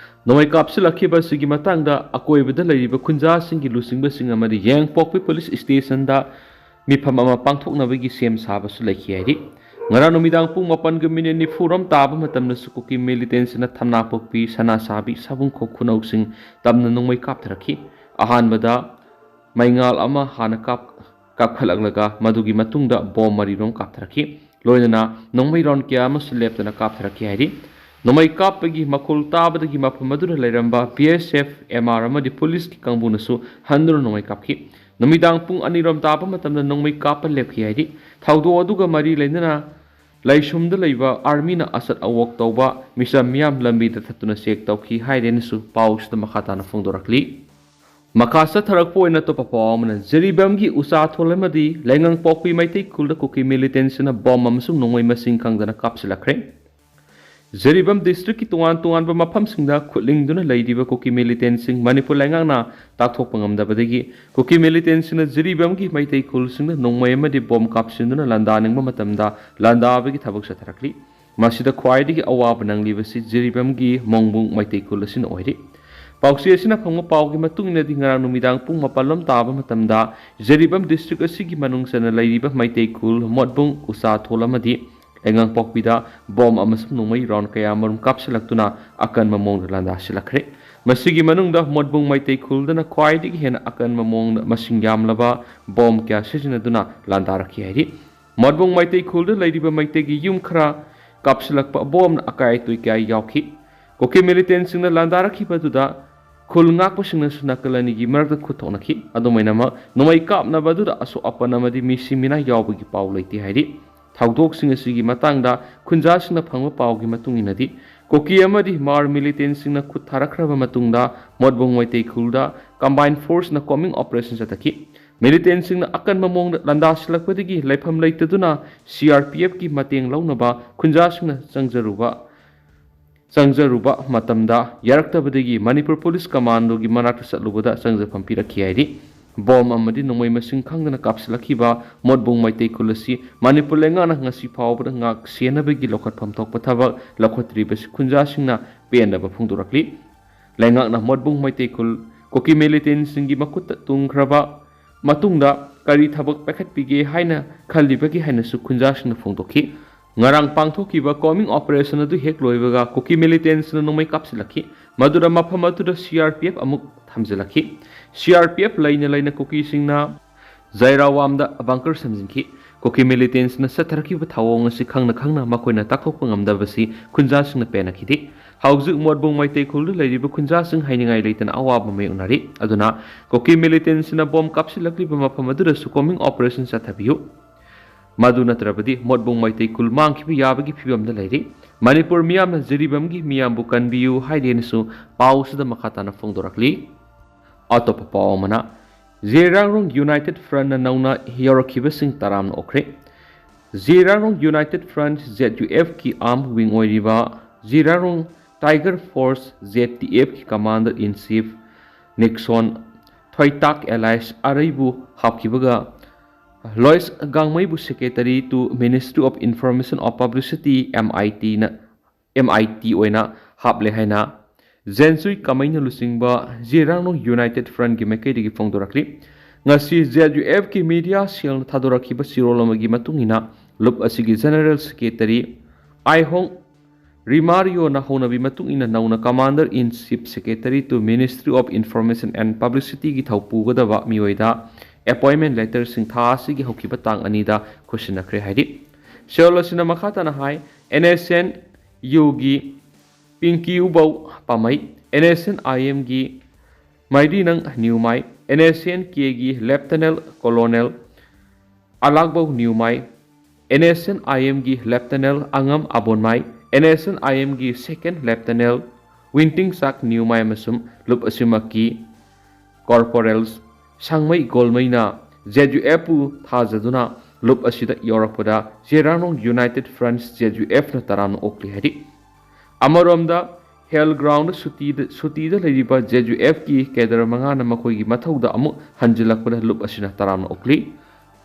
ꯅꯣꯡꯃꯩ ꯀꯥꯞꯁꯤꯜꯂꯛꯈꯤꯕ ꯑꯁꯤꯒꯤ ꯃꯇꯥꯡꯗ ꯑꯀꯣꯏꯕꯗ ꯂꯩꯔꯤꯕ ꯈꯨꯟꯖꯥꯁꯤꯡꯒꯤ ꯂꯨꯆꯤꯡꯕꯁꯤꯡ ꯑꯃꯗꯤ ꯌꯥꯏꯉꯪꯄꯣꯛꯄꯤ ꯄꯨꯂꯤꯁ ꯁ꯭ꯇꯦꯁꯟꯗ ꯃꯤꯐꯝ ꯑꯃ ꯄꯥꯡꯊꯣꯛꯅꯕꯒꯤ ꯁꯦꯝ ꯁꯥꯕꯁꯨ ꯂꯩꯈꯤ ꯍꯥꯏꯔꯤ꯫ ꯉꯔꯥꯡ ꯅꯨꯃꯤꯗꯥꯡ ꯄꯨꯡ ꯃꯥꯄꯟꯒ ꯃꯤꯅꯤꯠ ꯅꯤꯐꯨ ꯔꯣꯝ ꯇꯥꯕ ꯃꯇꯝꯗꯁꯨ ꯀꯨꯀꯤ ꯃꯤꯂꯤꯇꯦꯟꯁꯤꯡꯅ ꯊꯝꯅꯥꯄꯣꯛꯄꯤ, ꯁꯅꯥꯁꯥꯕꯤ, ꯁꯥꯕꯨꯡꯈꯣꯛ ꯈꯨꯅꯧꯁꯤꯡ ꯇꯝꯅ ꯅꯣꯡꯃꯩ ꯀꯥꯞꯊꯔꯛꯈꯤ꯫ ꯑꯍꯥꯟꯕꯗ ꯃꯩꯉꯥꯜ ꯑꯃ ꯍꯥꯟꯅ ꯀꯥꯞ-, ꯀꯥꯞꯈꯠꯂꯛꯂꯒ ꯃꯗꯨꯒꯤ ꯃꯇꯨꯡꯗ ꯕꯣꯝ ꯃꯔꯤꯔꯣꯝ ꯀꯥꯞꯊꯔꯛꯈꯤ꯫ ꯂꯣꯏꯅꯅ ꯅꯣꯡꯃꯩ ꯔꯥꯎꯟ ꯀꯌꯥ ꯑꯃꯁꯨ ꯂꯦꯞꯇꯅ ꯀꯥꯞꯊꯔꯛꯈꯤ ꯍꯥꯏꯔꯤ꯫ ꯅꯣꯡꯃꯩ ꯀꯥꯞꯄꯒꯤ ꯃꯈꯣꯜ ꯇꯥꯕꯗꯒꯤ ꯃꯐꯝ ꯑꯗꯨꯗ ꯂꯩꯔꯝꯕ ꯕꯤ ꯑꯦꯁ ꯑꯦꯐ, ꯑꯦꯝ ꯑꯥꯔ ꯑꯃꯗꯤ ꯄꯨꯂꯤꯁꯀꯤ ꯀꯥꯡꯕꯨꯅꯁꯨ ꯍꯟꯗꯨꯅ ꯅꯣꯡꯃꯩ ꯀꯥꯞꯈꯤ꯫ ꯅꯨꯃꯤꯗꯥꯡ ꯄꯨꯡ ꯑꯅꯤꯔꯣꯝ ꯇꯥꯕ ꯃꯇꯝꯗ ꯅꯣꯡꯃꯩ ꯀꯥꯞꯄ ꯂꯦꯞꯈꯤ ꯍꯥꯏꯔꯤ꯫ ꯊꯧꯗꯣꯛ ꯑꯗꯨꯒ ꯃꯔꯤ ꯂꯩꯅꯅ ꯂꯩꯁꯨꯝꯗ ꯂꯩꯕ ꯑꯥꯔꯃꯤꯅ ꯑꯆꯠ ꯑꯋꯣꯛ ꯇꯧꯕ ꯃꯤꯆꯝ ꯃꯤꯌꯥꯝ ꯂꯝꯕꯤꯗ ꯊꯠꯇꯨꯅ ꯆꯦꯛ ꯇꯧꯈꯤ ꯍꯥꯏꯔꯦꯅꯁꯨ ꯄꯥꯎꯁꯤꯗ ꯃꯈꯥ ꯇꯥꯅ ꯐꯣꯡꯗꯣꯔꯛꯂꯤ꯫ ꯃꯈꯥ ꯆꯠꯊꯔꯛꯄ ꯑꯣꯏꯅ ꯑꯇꯣꯞꯄ ꯄꯥꯎ ꯑꯃꯅ ꯖꯤꯔꯤꯕꯥꯝꯒꯤ ꯎꯆꯥꯊꯣꯜ ꯑꯃꯗꯤ ꯂꯩꯉꯪꯄꯣꯛꯄꯤ ꯃꯩꯇꯩ ꯈꯨꯜꯗ ꯀꯨꯀꯤ ꯃꯤꯂꯤꯇꯦꯟꯁꯤꯡꯅ ꯕꯣꯝ ꯑꯃꯁꯨꯡ ꯅꯣꯡꯃꯩ ꯃꯁꯤꯡ ꯈꯪꯗꯅ ꯀꯥꯞꯁꯤꯜꯂꯛꯈ꯭ꯔꯦ꯫ ꯖꯤꯔꯤꯕꯥꯝ ꯗꯤꯁꯇ꯭ꯔꯤꯛꯀꯤ ꯇꯣꯉꯥꯟ ꯇꯣꯉꯥꯟꯕ ꯃꯐꯝꯁꯤꯡꯗ ꯈꯨꯠꯂꯤꯡꯗꯨꯅ ꯂꯩꯔꯤꯕ ꯀꯨꯀꯤ ꯃꯤꯂꯤꯇꯦꯟꯁꯤꯡ ꯃꯅꯤꯄꯨꯔ ꯂꯩꯉꯥꯛꯅ ꯇꯥꯛꯊꯣꯛꯄ ꯉꯝꯗꯕꯗꯒꯤ ꯀꯨꯀꯤ ꯃꯤꯂꯤꯇꯦꯟꯁꯤꯡꯅ ꯖꯤꯔꯤꯕꯥꯝꯒꯤ ꯃꯩꯇꯩ ꯈꯨꯜꯁꯤꯡꯗ ꯅꯣꯡꯃꯩ ꯑꯃꯗꯤ ꯕꯣꯝ ꯀꯥꯞꯁꯤꯟꯗꯨꯅ ꯂꯥꯟꯗꯥꯅꯤꯡꯕ ꯃꯇꯝꯗ ꯂꯥꯟꯗꯥꯕꯒꯤ ꯊꯕꯛ ꯆꯠꯊꯔꯛꯂꯤ꯫ ꯃꯁꯤꯗ ꯈ꯭ꯋꯥꯏꯗꯒꯤ ꯑꯋꯥꯕ ꯅꯪꯂꯤꯕꯁꯤ ꯖꯤꯔꯤꯕꯥꯝꯒꯤ ꯃꯣꯡꯕꯨꯡ ꯃꯩꯇꯩ ꯈꯨꯜ ꯑꯁꯤꯅ ꯑꯣꯏꯔꯤ꯫ ꯄꯥꯎꯆꯦ ꯑꯁꯤꯅ ꯐꯪꯕ ꯄꯥꯎꯒꯤ ꯃꯇꯨꯡ ꯏꯟꯅꯗꯤ ꯉꯔꯥꯡ ꯅꯨꯃꯤꯗꯥꯡ ꯄꯨꯡ ꯃꯥꯄꯜ ꯂꯣꯝ ꯇꯥꯕ ꯃꯇꯝꯗ ꯖꯤꯔꯤꯕꯥꯝ ꯗꯤꯁꯇ꯭ꯔꯤꯛ ꯑꯁꯤꯒꯤ ꯃꯅꯨꯡ ꯆꯟꯅ ꯂꯩꯔꯤꯕ ꯃꯩꯇꯩ ꯈꯨꯜ ꯃꯣꯠꯕꯨꯡ, ꯎꯆꯥꯊꯣꯜ ꯑꯃꯗꯤ ꯂꯩꯉꯥꯡꯄꯣꯛꯄꯤꯗ ꯕꯣꯝ ꯑꯃꯁꯨꯡ ꯅꯣꯡꯃꯩ ꯔꯥꯎꯟ ꯀꯌꯥ ꯑꯃꯔꯣꯝ ꯀꯥꯞꯁꯤꯜꯂꯛꯇꯨꯅ ꯑꯀꯟꯕ ꯃꯑꯣꯡꯗ ꯂꯥꯟꯗꯥꯁꯤꯜꯂꯛꯈ꯭ꯔꯦ꯫ ꯃꯁꯤꯒꯤ ꯃꯅꯨꯡꯗ ꯃꯣꯠꯕꯨꯡ ꯃꯩꯇꯩ ꯈꯨꯜꯗꯅ ꯈ꯭ꯋꯥꯏꯗꯒꯤ ꯍꯦꯟꯅ ꯑꯀꯟꯕ ꯃꯑꯣꯡꯗ ꯃꯁꯤꯡ ꯌꯥꯝꯂꯕ ꯕꯣꯝ ꯀꯌꯥ ꯁꯤꯖꯤꯟꯅꯗꯨꯅ ꯂꯥꯟꯗꯥꯔꯛꯈꯤ ꯍꯥꯏꯔꯤ꯫ ꯃꯣꯠꯕꯨꯡ ꯃꯩꯇꯩ ꯈꯨꯜꯗ ꯂꯩꯔꯤꯕ ꯃꯩꯇꯩꯒꯤ ꯌꯨꯝ ꯈꯔ ꯀꯥꯞꯁꯤꯜꯂꯛꯄ ꯕꯣꯝꯅ ꯑꯀꯥꯏ ꯑꯇꯣꯏ ꯀꯌꯥ ꯌꯥꯎꯈꯤ꯫ ꯀꯨꯀꯤ ꯃꯤꯂꯤꯇꯦꯟꯁꯤꯡꯅ ꯂꯥꯟꯗꯥꯔꯛꯈꯤꯕꯗꯨꯗ ꯈꯨꯜ ꯉꯥꯛꯄꯁꯤꯡꯅꯁꯨ ꯅꯥꯀꯜ ꯑꯅꯤꯒꯤ ꯃꯔꯛꯇ ꯈꯨꯠ ꯊꯣꯛꯅꯈꯤ꯫ ꯑꯗꯨꯃꯥꯏꯅꯃꯛ ꯅꯣꯡꯃꯩ ꯀꯥꯞꯅꯕ ꯑꯗꯨꯗ ꯑꯁꯣꯛ ꯑꯄꯟ ꯑꯃꯗꯤ ꯃꯤꯁꯤ ꯃꯤꯅꯥꯏ ꯌꯥꯎꯕꯒꯤ ꯄꯥꯎ ꯂꯩꯇꯦ ꯍꯥꯏꯔꯤ꯫ ꯊꯧꯗꯣꯛꯁꯤꯡ ꯑꯁꯤꯒꯤ ꯃꯇꯥꯡꯗ ꯈꯨꯟꯖꯥꯁꯤꯡꯅ ꯐꯪꯕ ꯄꯥꯎꯒꯤ ꯃꯇꯨꯡ ꯏꯟꯅꯗꯤ, ꯀꯨꯀꯤ ꯑꯃꯗꯤ ꯃꯥꯔ ꯃꯤꯂꯤꯇꯦꯟꯁꯤꯡꯅ ꯈꯨꯠ ꯊꯥꯔꯛꯈ꯭ꯔꯕ ꯃꯇꯨꯡꯗ ꯃꯣꯠꯕꯨꯡ ꯃꯩꯇꯩ ꯈꯨꯜꯗ ꯀꯝꯕꯥꯏꯟ ꯐꯣꯔꯁꯅ ꯀꯣꯝꯕꯤꯡ ꯑꯣꯄꯔꯦꯁꯟ ꯆꯠꯊꯈꯤ꯫ ꯃꯤꯂꯤꯇꯦꯟꯁꯤꯡꯅ ꯑꯀꯟꯕ ꯃꯑꯣꯡꯗ ꯂꯥꯟꯗꯥꯁꯤꯜꯂꯛꯄꯗꯒꯤ ꯂꯩꯐꯝ ꯂꯩꯇꯗꯨꯅ ꯁꯤ ꯑꯥꯔ ꯄꯤ ꯑꯦꯐꯀꯤ ꯃꯇꯦꯡ ꯂꯧꯅꯕ ꯈꯨꯟꯖꯥꯁꯤꯡꯅ ꯆꯪꯖꯔꯨꯕ, ꯆꯪꯖꯔꯨꯕ ꯃꯇꯝꯗ ꯌꯥꯔꯛꯇꯕꯗꯒꯤ ꯃꯅꯤꯄꯨꯔ ꯄꯨꯂꯤꯁ ꯀꯃꯥꯟꯗꯣꯒꯤ ꯃꯅꯥꯛꯇ ꯆꯠꯂꯨꯕꯗ ꯆꯪꯖꯐꯝ ꯄꯤꯔꯛꯈꯤ ꯍꯥꯏꯔꯤ꯫ ꯕꯣꯝ ꯑꯃꯗꯤ ꯅꯣꯡꯃꯩ ꯃꯁꯤꯡ ꯈꯪꯗꯅ ꯀꯥꯞꯁꯤꯜꯂꯛꯈꯤꯕ ꯃꯣꯠꯕꯨꯡ ꯃꯩꯇꯩ ꯈꯨꯜ ꯑꯁꯤ ꯃꯅꯤꯄꯨꯔ ꯂꯩꯉꯥꯛꯅ ꯉꯁꯤ ꯐꯥꯎꯕꯗ ꯉꯥꯛ ꯁꯦꯟꯅꯕꯒꯤ ꯂꯧꯈꯠꯐꯝ ꯊꯣꯛꯄ ꯊꯕꯛ ꯂꯧꯈꯠꯇ꯭ꯔꯤꯕꯁꯤ ꯈꯨꯟꯖꯥꯁꯤꯡꯅ ꯄꯦꯟꯗꯕ ꯐꯣꯡꯗꯣꯔꯛꯂꯤ꯫ ꯂꯩꯉꯥꯛꯅ ꯃꯣꯠꯕꯨꯡ ꯃꯩꯇꯩ ꯈꯨꯜ ꯀꯨꯀꯤ ꯃꯤꯂꯤꯇꯦꯟꯁꯤꯡꯒꯤ ꯃꯈꯨꯠꯇ ꯇꯨꯡꯈ꯭ꯔꯕ ꯃꯇꯨꯡꯗ ꯀꯔꯤ ꯊꯕꯛ ꯄꯥꯏꯈꯠꯄꯤꯒꯦ ꯍꯥꯏꯅ ꯈꯜꯂꯤꯕꯒꯦ ꯍꯥꯏꯅꯁꯨ ꯈꯨꯟꯖꯥꯁꯤꯡꯅ ꯐꯣꯡꯗꯣꯛꯈꯤ꯫ ꯉꯔꯥꯡ ꯄꯥꯡꯊꯣꯛꯈꯤꯕ ꯀꯣꯃꯤꯡ ꯑꯣꯄꯔꯦꯁꯟ ꯑꯗꯨ ꯍꯦꯛ ꯂꯣꯏꯕꯒ ꯀꯨꯀꯤ ꯃꯤꯂꯤꯇꯦꯟꯁꯤꯅ ꯅꯣꯡꯃꯩ ꯀꯥꯞꯁꯤꯜꯂꯛꯈꯤ꯫ ꯃꯗꯨꯗ ꯃꯐꯝ ꯑꯗꯨꯗ ꯁꯤ ꯑꯥꯔ ꯄꯤ ꯑꯦꯐ ꯑꯃꯨꯛ ꯊꯝꯖꯤꯜꯂꯛꯈꯤ꯫ ꯁꯤ ꯑꯥꯔ ꯄꯤ ꯑꯦꯐ ꯂꯩꯅ ꯂꯩꯅ ꯀꯨꯀꯤꯁꯤꯡꯅ ꯖꯩꯔꯥꯋꯥꯝꯗ ꯕꯪꯀꯔ ꯁꯦꯝꯖꯤꯟꯈꯤ꯫ ꯀꯨꯀꯤ ꯃꯤꯂꯤꯇꯦꯟꯁꯤꯅ ꯆꯠꯊꯔꯛꯈꯤꯕ ꯊꯧꯑꯣꯡ ꯑꯁꯤ ꯈꯪꯅ ꯈꯪꯅ ꯃꯈꯣꯏꯅ ꯇꯥꯛꯊꯣꯛꯄ ꯉꯝꯗꯕꯁꯤ ꯈꯨꯟꯖꯥꯁꯤꯡꯅ ꯄꯦꯟꯅꯈꯤꯗꯦ꯫ ꯍꯧꯖꯤꯛ ꯃꯣꯠꯕꯨꯡ ꯃꯩꯇꯩ ꯈꯨꯜꯗ ꯂꯩꯔꯤꯕ ꯈꯨꯟꯖꯥꯁꯤꯡ ꯍꯥꯏꯅꯤꯡꯉꯥꯏ ꯂꯩꯇꯅ ꯑꯋꯥꯕ ꯃꯥꯌꯣꯛꯅꯔꯤ꯫ ꯑꯗꯨꯅ ꯀꯨꯀꯤ ꯃꯤꯂꯤꯇꯦꯟꯁꯤꯅ ꯕꯣꯝ ꯀꯥꯞꯁꯤꯜꯂꯛꯂꯤꯕ ꯃꯐꯝ ꯑꯗꯨꯗꯁꯨ ꯀꯣꯃꯤꯡ ꯑꯣꯄꯔꯦꯁꯟ ꯆꯠꯊꯕꯤꯌꯨ꯫ ꯃꯗꯨ ꯅꯠꯇ꯭ꯔꯕꯗꯤ ꯃꯣꯠꯕꯨꯡ ꯃꯩꯇꯩ ꯈꯨꯜ ꯃꯥꯡꯈꯤꯕ ꯌꯥꯕꯒꯤ ꯐꯤꯕꯝꯗ ꯂꯩꯔꯤ꯫ ꯃꯅꯤꯄꯨꯔ ꯃꯤꯌꯥꯝꯅ ꯖꯤꯔꯤꯕꯥꯝꯒꯤ ꯃꯤꯌꯥꯝꯕꯨ ꯀꯟꯕꯤꯌꯨ ꯍꯥꯏꯔꯦꯅꯁꯨ ꯄꯥꯎꯁꯤꯗ ꯃꯈꯥ ꯇꯥꯅ ꯐꯣꯡꯗꯣꯔꯛꯂꯤ꯫ ꯑꯇꯣꯞꯄ ꯄꯥꯎ ꯑꯃꯅ, ꯖꯤꯔꯥꯡꯔꯣꯡ ꯌꯨꯅꯥꯏꯇꯦꯠ ꯐ꯭ꯔꯟꯠꯅ ꯅꯧꯅ ꯌꯥꯎꯔꯛꯈꯤꯕꯁꯤꯡ ꯇꯔꯥꯝꯅ ꯑꯣꯛꯈ꯭ꯔꯦ꯫ Zeliangrong United Front, Z U ꯑꯦꯐꯀꯤ ꯑꯥꯔꯝ ꯋꯤꯡ ꯑꯣꯏꯔꯤꯕ Zeliangrong tiger force, Z T ꯑꯦꯐꯀꯤ ꯀꯃꯥꯟꯗꯔ ꯏꯟ ꯆꯤꯐ ꯅꯤꯛꯁꯣꯟ ꯊꯣꯏꯇꯥꯛ ꯑꯦꯂꯥꯏꯁ ꯑꯔꯩꯕꯨ ꯍꯥꯞꯈꯤꯕꯒ ꯂꯣꯏꯁ ꯒꯥꯡꯃꯩꯕꯨ Secretary to Ministry of Information of Publicity, M I T ꯅ, M I T ꯑꯣꯏꯅ ꯍꯥꯞꯂꯦ ꯍꯥꯏꯅ ꯖꯦꯟꯁꯨꯏ ꯀꯃꯩꯅ ꯂꯨꯆꯤꯡꯕ ꯖꯤꯔꯥꯡꯅꯣ ꯌꯨꯅꯥꯏꯇꯦꯠ ꯐ꯭ꯔꯟꯠꯀꯤ ꯃꯥꯏꯀꯩꯗꯒꯤ ꯐꯣꯡꯗꯣꯔꯛꯂꯤ꯫ ꯉꯁꯤ ꯖꯦꯠ ꯌꯨ ꯑꯦꯐꯀꯤ ꯃꯤꯗꯤꯌꯥ ꯁꯦꯜꯅ ꯊꯥꯗꯣꯔꯛꯈꯤꯕ ꯆꯦꯔꯣꯜ ꯑꯃꯒꯤ ꯃꯇꯨꯡ ꯏꯟꯅ ꯂꯨꯞ ꯑꯁꯤꯒꯤ ꯖꯦꯅꯔꯦꯜ ꯁꯦꯀ꯭ꯔꯦꯇꯔꯤ ꯑꯥꯏꯍꯣꯡ ꯔꯤꯃꯥꯔꯤꯌꯣꯅ ꯍꯧꯅꯕꯤ ꯃꯇꯨꯡ ꯏꯟꯅ ꯅꯧꯅ Commander in Chief, Secretary to Ministry of Information and Publicity ꯒꯤ ꯊꯧ ꯄꯨꯒꯗꯕ ꯃꯤꯑꯣꯏꯗ ꯑꯦꯄꯣꯏꯟꯃꯦꯟ ꯂꯦꯇꯔꯁꯤꯡ ꯊꯥ ꯑꯁꯤꯒꯤ ꯍꯧꯈꯤꯕ ꯇꯥꯡ ꯑꯅꯤꯗ ꯈꯨꯠꯁꯤꯟꯅꯈ꯭ꯔꯦ ꯍꯥꯏꯔꯤ꯫ ꯁꯦꯜ ꯑꯁꯤꯅ ꯃꯈꯥ ꯇꯥꯅ ꯍꯥꯏ, ꯑꯦꯟ ꯑꯦꯁ ꯑꯦꯟ ꯌꯨꯒꯤ ꯄꯤꯡꯀꯤ ꯎꯕꯧ ꯄꯥꯃꯩ, ꯑꯦꯟ ꯑꯦꯁ ꯑꯦꯟ ꯑꯥꯏ ꯑꯦꯝꯒꯤ ꯃꯥꯏꯗꯤꯅꯪ ꯅ꯭ꯌꯨꯃꯥꯏ, ꯑꯦꯟ ꯑꯦꯁ ꯑꯦꯟ ꯀꯦꯒꯤ ꯂꯦꯐꯇꯅꯦꯟ ꯀꯣꯂꯣꯅꯦꯜ ꯑꯂꯥꯛꯕꯧ ꯅ꯭ꯌꯨꯃꯥꯏ, ꯑꯦꯟ ꯑꯦꯁ ꯑꯦꯟ ꯑꯥꯏ ꯑꯦꯝꯒꯤ ꯂꯦꯐꯇꯅꯦꯟ ꯑꯉꯝ ꯑꯕꯣꯟꯃꯥꯏ, ꯑꯦꯟ ꯑꯦꯁ ꯑꯦꯟ ꯑꯥꯏ ꯑꯦꯝꯒꯤ ꯁꯦꯀꯦꯟ ꯂꯦꯐꯇꯅꯦꯟ ꯋꯤꯟꯇꯤꯡꯆꯥꯛ ꯅ꯭ꯌꯨꯃꯥꯏ ꯑꯃꯁꯨꯡ ꯂꯨꯞ ꯑꯁꯤꯃꯛꯀꯤ ꯀꯣꯔꯄꯣꯔꯦꯜ ꯁꯥꯡꯃꯩ ꯒꯣꯜꯃꯩꯅ ꯖꯦꯠ ꯌꯨ ꯑꯦꯐꯄꯨ ꯊꯥꯖꯗꯨꯅ ꯂꯨꯞ ꯑꯁꯤꯗ ꯌꯧꯔꯛꯄꯗ ꯖꯤꯔꯥꯡꯅꯣꯡ ꯌꯨꯅꯥꯏꯇꯦꯠ ꯐ꯭ꯔꯟꯠ, ꯖꯦꯠ ꯌꯨ ꯑꯦꯐꯅ ꯇꯔꯥꯝꯅ ꯑꯣꯛꯂꯤ ꯍꯥꯏꯔꯤ꯫ ꯑꯃꯔꯣꯝꯗ ꯍꯦꯜ ꯒ꯭ꯔꯥꯎꯟꯗ ꯁꯨꯇꯤꯗ, ꯁꯨꯇꯤꯗ ꯂꯩꯔꯤꯕ ꯖꯦꯠ ꯌꯨ ꯑꯦꯐꯀꯤ ꯀꯦꯗꯔ ꯃꯉꯥꯅ ꯃꯈꯣꯏꯒꯤ ꯃꯊꯧꯗ ꯑꯃꯨꯛ ꯍꯟꯖꯤꯜꯂꯛꯄꯗ ꯂꯨꯞ ꯑꯁꯤꯅ ꯇꯔꯥꯝꯅ ꯑꯣꯛꯂꯤ꯫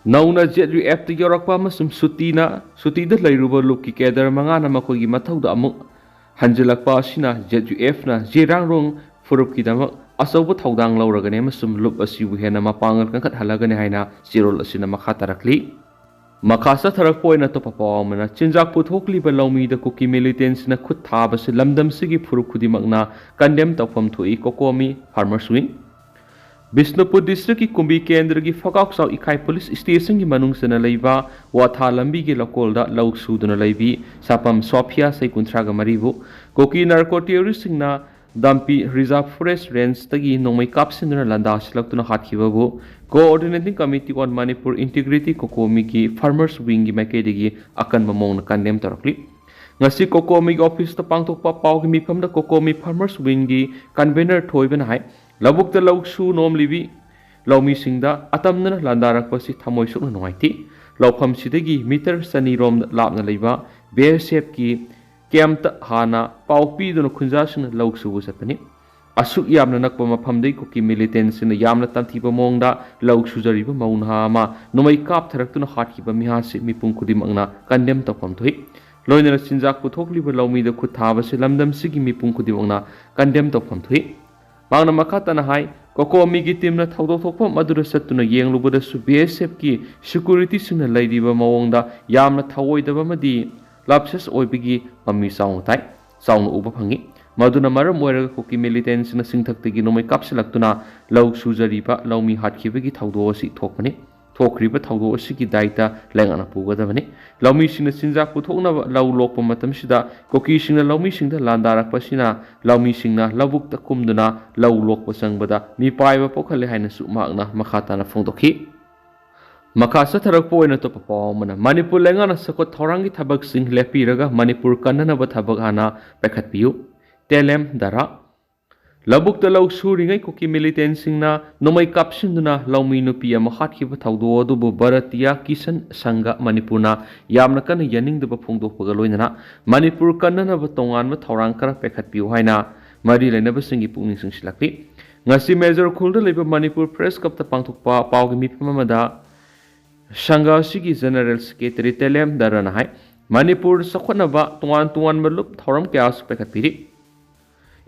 ꯅꯧꯅ ꯖꯦꯠ ꯌꯨ ꯑꯦꯐꯇ ꯌꯧꯔꯛꯄ ꯑꯃꯁꯨꯡ ꯁꯨꯇꯤꯅ, ꯁꯨꯇꯤꯗ ꯂꯩꯔꯨꯕ ꯂꯨꯞꯀꯤ ꯀꯦꯗꯔ ꯃꯉꯥꯅ ꯃꯈꯣꯏꯒꯤ ꯃꯊꯧꯗ ꯑꯃꯨꯛ ꯍꯟꯖꯤꯜꯂꯛꯄ ꯑꯁꯤꯅ ꯖꯦꯠ ꯌꯨ ꯑꯦꯐꯅ ꯖꯦꯔꯥꯡꯔꯣꯡ ꯐꯨꯔꯨꯞꯀꯤꯗꯃꯛ ꯑꯆꯧꯕ ꯊꯧꯗꯥꯡ ꯂꯧꯔꯒꯅꯤ ꯑꯃꯁꯨꯡ ꯂꯨꯞ ꯑꯁꯤꯕꯨ ꯍꯦꯟꯅ ꯃꯄꯥꯡꯒꯜ ꯀꯟꯈꯠꯍꯜꯂꯒꯅꯤ ꯍꯥꯏꯅ ꯆꯦꯔꯣꯜ ꯑꯁꯤꯅ ꯃꯈꯥ ꯇꯥꯔꯛꯂꯤ꯫ ꯃꯈꯥ ꯆꯠꯊꯔꯛꯄ ꯑꯣꯏꯅ ꯑꯇꯣꯞꯄ ꯄꯥꯎ ꯑꯃꯅ, ꯆꯤꯟꯖꯥꯛ ꯄꯨꯊꯣꯛꯂꯤꯕ ꯂꯧꯃꯤꯗ ꯀꯨꯀꯤ ꯃꯤꯂꯤꯇꯦꯟꯁꯤꯅ ꯈꯨꯠ ꯊꯥꯕꯁꯤ ꯂꯝꯗꯝꯁꯤꯒꯤ ꯐꯨꯔꯨꯞ ꯈꯨꯗꯤꯡꯃꯛꯅ ꯀꯟꯗꯦꯝ ꯇꯧꯐꯝ ꯊꯣꯛꯏ, ꯀꯣꯀꯣꯃꯤ ꯐꯥꯔꯃꯔꯁ ꯋꯤꯡ꯫ ꯕꯤꯁꯅꯨꯄꯨꯔ ꯗꯤꯁꯇ꯭ꯔꯤꯛꯀꯤ ꯀꯨꯝꯕꯤ ꯀꯦꯟꯗ꯭ꯔꯒꯤ ꯐꯒꯥꯎꯆꯥꯎ ꯏꯀꯥꯏ ꯄꯨꯂꯤꯁ ꯁ꯭ꯇꯦꯁꯟꯒꯤ ꯃꯅꯨꯡ ꯆꯟꯅ ꯂꯩꯕ ꯋꯥꯊꯥ ꯂꯝꯕꯤꯒꯤ ꯂꯧꯀꯣꯜꯗ ꯂꯧ ꯁꯨꯗꯨꯅ ꯂꯩꯕꯤ ꯁꯥꯄꯝ ꯁꯣꯐꯤꯌꯥ, ꯆꯍꯤ ꯀꯨꯟꯊ꯭ꯔꯥꯒ ꯃꯔꯤꯕꯨ ꯀꯨꯀꯤ ꯅꯥꯔꯀꯣ ꯇꯦꯔꯣꯔꯤꯁ꯭ꯠꯁꯤꯡꯅ ꯗꯥꯝꯄꯤ ꯔꯤꯖꯥꯔꯚ ꯐꯣꯔꯦꯁ꯭ꯠ ꯔꯦꯟꯖꯇꯒꯤ ꯅꯣꯡꯃꯩ ꯀꯥꯞꯁꯤꯟꯗꯨꯅ ꯂꯥꯟꯗꯥꯁꯤꯜꯂꯛꯇꯨꯅ ꯍꯥꯠꯈꯤꯕꯕꯨ Coordinating Committee on Manipur Integrity, ꯀꯣꯀꯣꯃꯤꯒꯤ ꯐꯥꯔꯃꯔꯁ ꯋꯤꯡꯒꯤ ꯃꯥꯏꯀꯩꯗꯒꯤ ꯑꯀꯟꯕ ꯃꯑꯣꯡꯗ ꯀꯟꯗꯦꯝ ꯇꯧꯔꯛꯂꯤ꯫ ꯉꯁꯤ ꯀꯣꯀꯣꯃꯤꯒꯤ ꯑꯣꯐꯤꯁꯇ ꯄꯥꯡꯊꯣꯛꯄ ꯄꯥꯎꯒꯤ ꯃꯤꯐꯝꯗ ꯀꯣꯀꯣꯃꯤ ꯐꯥꯔꯃꯔꯁ ꯋꯤꯡꯒꯤ ꯀꯟꯚꯦꯅꯔ ꯊꯣꯏꯕꯅ ꯍꯥꯏ, ꯂꯧꯕꯨꯛꯇ ꯂꯧꯁꯨ ꯅꯣꯝꯂꯤꯕꯤ ꯂꯧꯃꯤꯁꯤꯡꯗ ꯑꯇꯝꯅꯅ ꯂꯥꯟꯗꯥꯔꯛꯄꯁꯤ ꯊꯃꯣꯏ ꯁꯣꯛꯅ ꯅꯨꯡꯉꯥꯏꯇꯦ꯫ ꯂꯧꯐꯝꯁꯤꯗꯒꯤ ꯃꯤꯇꯔ ꯆꯅꯤ ꯔꯣꯝꯗ ꯂꯥꯞꯅ ꯂꯩꯕ ꯕꯤ ꯑꯦꯁ ꯑꯦꯐꯀꯤ ꯀꯦꯝꯞꯇ ꯍꯥꯟꯅ ꯄꯥꯎ ꯄꯤꯗꯨꯅ ꯈꯨꯟꯖꯥꯁꯤꯡꯅ ꯂꯧ ꯁꯨꯕ ꯆꯠꯄꯅꯤ꯫ ꯑꯁꯨꯛ ꯌꯥꯝꯅ ꯅꯛꯄ ꯃꯐꯝꯗꯒꯤ ꯀꯨꯀꯤ ꯃꯤꯂꯤꯇꯦꯟꯁꯤꯡꯅ ꯌꯥꯝꯅ ꯇꯝꯊꯤꯕ ꯃꯑꯣꯡꯗ ꯂꯧ ꯁꯨꯖꯔꯤꯕ ꯃꯧ ꯅꯍꯥ ꯑꯃ ꯅꯣꯡꯃꯩ ꯀꯥꯞꯊꯔꯛꯇꯨꯅ ꯍꯥꯠꯈꯤꯕ ꯃꯤꯍꯥꯠꯁꯤ ꯃꯤꯄꯨꯝ ꯈꯨꯗꯤꯡꯃꯛꯅ ꯀꯟꯗꯦꯝ ꯇꯧꯐꯝ ꯊꯣꯛꯏ꯫ ꯂꯣꯏꯅꯅ ꯆꯤꯟꯖꯥꯛ ꯄꯨꯊꯣꯛꯂꯤꯕ ꯂꯧꯃꯤꯗ ꯈꯨꯠ ꯊꯥꯕꯁꯤ ꯂꯝꯗꯝꯁꯤꯒꯤ ꯃꯤꯄꯨꯝ ꯈꯨꯗꯤꯡꯃꯛꯅ ꯀꯟꯗꯦꯝ ꯇꯧꯐꯝ ꯊꯣꯛꯏ꯫ ꯃꯍꯥꯛꯅ ꯃꯈꯥ ꯇꯥꯅ ꯍꯥꯏ, ꯀꯣꯀꯣꯃꯤꯒꯤ ꯇꯤꯝꯅ ꯊꯧꯗꯣꯛ ꯊꯣꯛꯐꯝ ꯑꯗꯨꯗ ꯆꯠꯇꯨꯅ ꯌꯦꯡꯂꯨꯕꯗꯁꯨ ꯕꯤ ꯑꯦꯁ ꯑꯦꯐꯀꯤ ꯁꯦꯀ꯭ꯌꯨꯔꯤꯇꯤꯁꯤꯡꯅ ꯂꯩꯔꯤꯕ ꯃꯑꯣꯡꯗ ꯌꯥꯝꯅ ꯊꯑꯣꯏꯗꯕ ꯑꯃꯗꯤ ꯂꯥꯞꯁꯦꯁ ꯑꯣꯏꯕꯒꯤ ꯃꯃꯤ ꯆꯥꯎꯅ ꯇꯥꯏ, ꯆꯥꯎꯅ ꯎꯕ ꯐꯪꯉꯤ꯫ ꯃꯗꯨꯅ ꯃꯔꯝ ꯑꯣꯏꯔꯒ ꯀꯨꯀꯤ ꯃꯤꯂꯤꯇꯦꯟꯁꯤꯡꯅ ꯆꯤꯡꯊꯛꯇꯒꯤ ꯅꯣꯡꯃꯩ ꯀꯥꯞꯁꯤꯜꯂꯛꯇꯨꯅ ꯂꯧ ꯁꯨꯖꯔꯤꯕ ꯂꯧꯃꯤ ꯍꯥꯠꯈꯤꯕꯒꯤ ꯊꯧꯗꯣꯛ ꯑꯁꯤ ꯊꯣꯛꯄꯅꯤ꯫ ꯊꯣꯛꯈ꯭ꯔꯤꯕ ꯊꯧꯗꯣꯛ ꯑꯁꯤꯒꯤ ꯗꯥꯏꯇ ꯂꯩꯉꯥꯛꯅ ꯄꯨꯒꯗꯕꯅꯤ꯫ ꯂꯧꯃꯤꯁꯤꯡꯅ ꯆꯤꯟꯖꯥꯛ ꯄꯨꯊꯣꯛꯅꯕ ꯂꯧ ꯂꯣꯛꯄ ꯃꯇꯝꯁꯤꯗ ꯀꯨꯀꯤꯁꯤꯡꯅ ꯂꯧꯃꯤꯁꯤꯡꯗ ꯂꯥꯟꯗꯥꯔꯛꯄꯁꯤꯅ ꯂꯧꯃꯤꯁꯤꯡꯅ ꯂꯧꯕꯨꯛꯇ ꯀꯨꯝꯗꯨꯅ ꯂꯧ ꯂꯣꯛꯄ ꯆꯪꯕꯗ ꯃꯤꯄꯥꯏꯕ ꯄꯣꯛꯍꯜꯂꯦ ꯍꯥꯏꯅꯁꯨ ꯃꯍꯥꯛꯅ ꯃꯈꯥ ꯇꯥꯅ ꯐꯣꯡꯗꯣꯛꯈꯤ꯫ ꯃꯈꯥ ꯆꯠꯊꯔꯛꯄ ꯑꯣꯏꯅ ꯑꯇꯣꯞꯄ ꯄꯥꯎ ꯑꯃꯅ, ꯃꯅꯤꯄꯨꯔ ꯂꯩꯉꯥꯛꯅ ꯆꯥꯎꯈꯠ ꯊꯧꯔꯥꯡꯒꯤ ꯊꯕꯛꯁꯤꯡ ꯂꯦꯞꯄꯤꯔꯒ ꯃꯅꯤꯄꯨꯔ ꯀꯟꯅꯅꯕ ꯊꯕꯛ ꯍꯥꯟꯅ ꯄꯥꯏꯈꯠꯄꯤꯌꯨ, ꯇꯦꯂꯦꯝ ꯗꯔꯥ꯫ ꯂꯧꯕꯨꯛꯇ ꯂꯧ ꯁꯨꯔꯤꯉꯩ ꯀꯨꯀꯤ ꯃꯤꯂꯤꯇꯦꯟꯁꯤꯡꯅ ꯅꯣꯡꯃꯩ ꯀꯥꯞꯁꯤꯟꯗꯨꯅ ꯂꯧꯃꯤ ꯅꯨꯄꯤ ꯑꯃ ꯍꯥꯠꯈꯤꯕ ꯊꯧꯗꯣꯛ ꯑꯗꯨꯕꯨ ꯚꯥꯔꯇꯤꯌꯥ ꯀꯤꯁꯟ ꯁꯪꯘ ꯃꯅꯤꯄꯨꯔꯅ ꯌꯥꯝꯅ ꯀꯟꯅ ꯌꯥꯅꯤꯡꯗꯕ ꯐꯣꯡꯗꯣꯛꯄꯒ ꯂꯣꯏꯅꯅ ꯃꯅꯤꯄꯨꯔ ꯀꯟꯅꯅꯕ ꯇꯣꯉꯥꯟꯕ ꯊꯧꯔꯥꯡ ꯈꯔ ꯄꯥꯏꯈꯠꯄꯤꯌꯨ ꯍꯥꯏꯅ ꯃꯔꯤ ꯂꯩꯅꯕꯁꯤꯡꯒꯤ ꯄꯨꯛꯅꯤꯡ ꯆꯤꯡꯁꯤꯜꯂꯛꯂꯤ꯫ ꯉꯁꯤ ꯃꯦꯖꯣꯔ ꯈꯨꯜꯗ ꯂꯩꯕ ꯃꯅꯤꯄꯨꯔ ꯄ꯭ꯔꯦꯁ ꯀ꯭ꯂꯕꯇ ꯄꯥꯡꯊꯣꯛꯄ ꯄꯥꯎꯒꯤ ꯃꯤꯐꯝ ꯑꯃꯗ ꯁꯪꯘ ꯑꯁꯤꯒꯤ ꯖꯦꯅꯔꯦꯜ ꯁꯦꯀ꯭ꯔꯦꯇꯔꯤ ꯇꯦꯂꯦꯝ ꯗꯔꯅ ꯍꯥꯏ, ꯃꯅꯤꯄꯨꯔ ꯆꯥꯎꯈꯠꯅꯕ ꯇꯣꯉꯥꯟ ꯇꯣꯉꯥꯟꯕ ꯂꯨꯞ ꯊꯧꯔꯝ ꯀꯌꯥꯁꯨ ꯄꯥꯏꯈꯠꯄꯤꯔꯤ꯫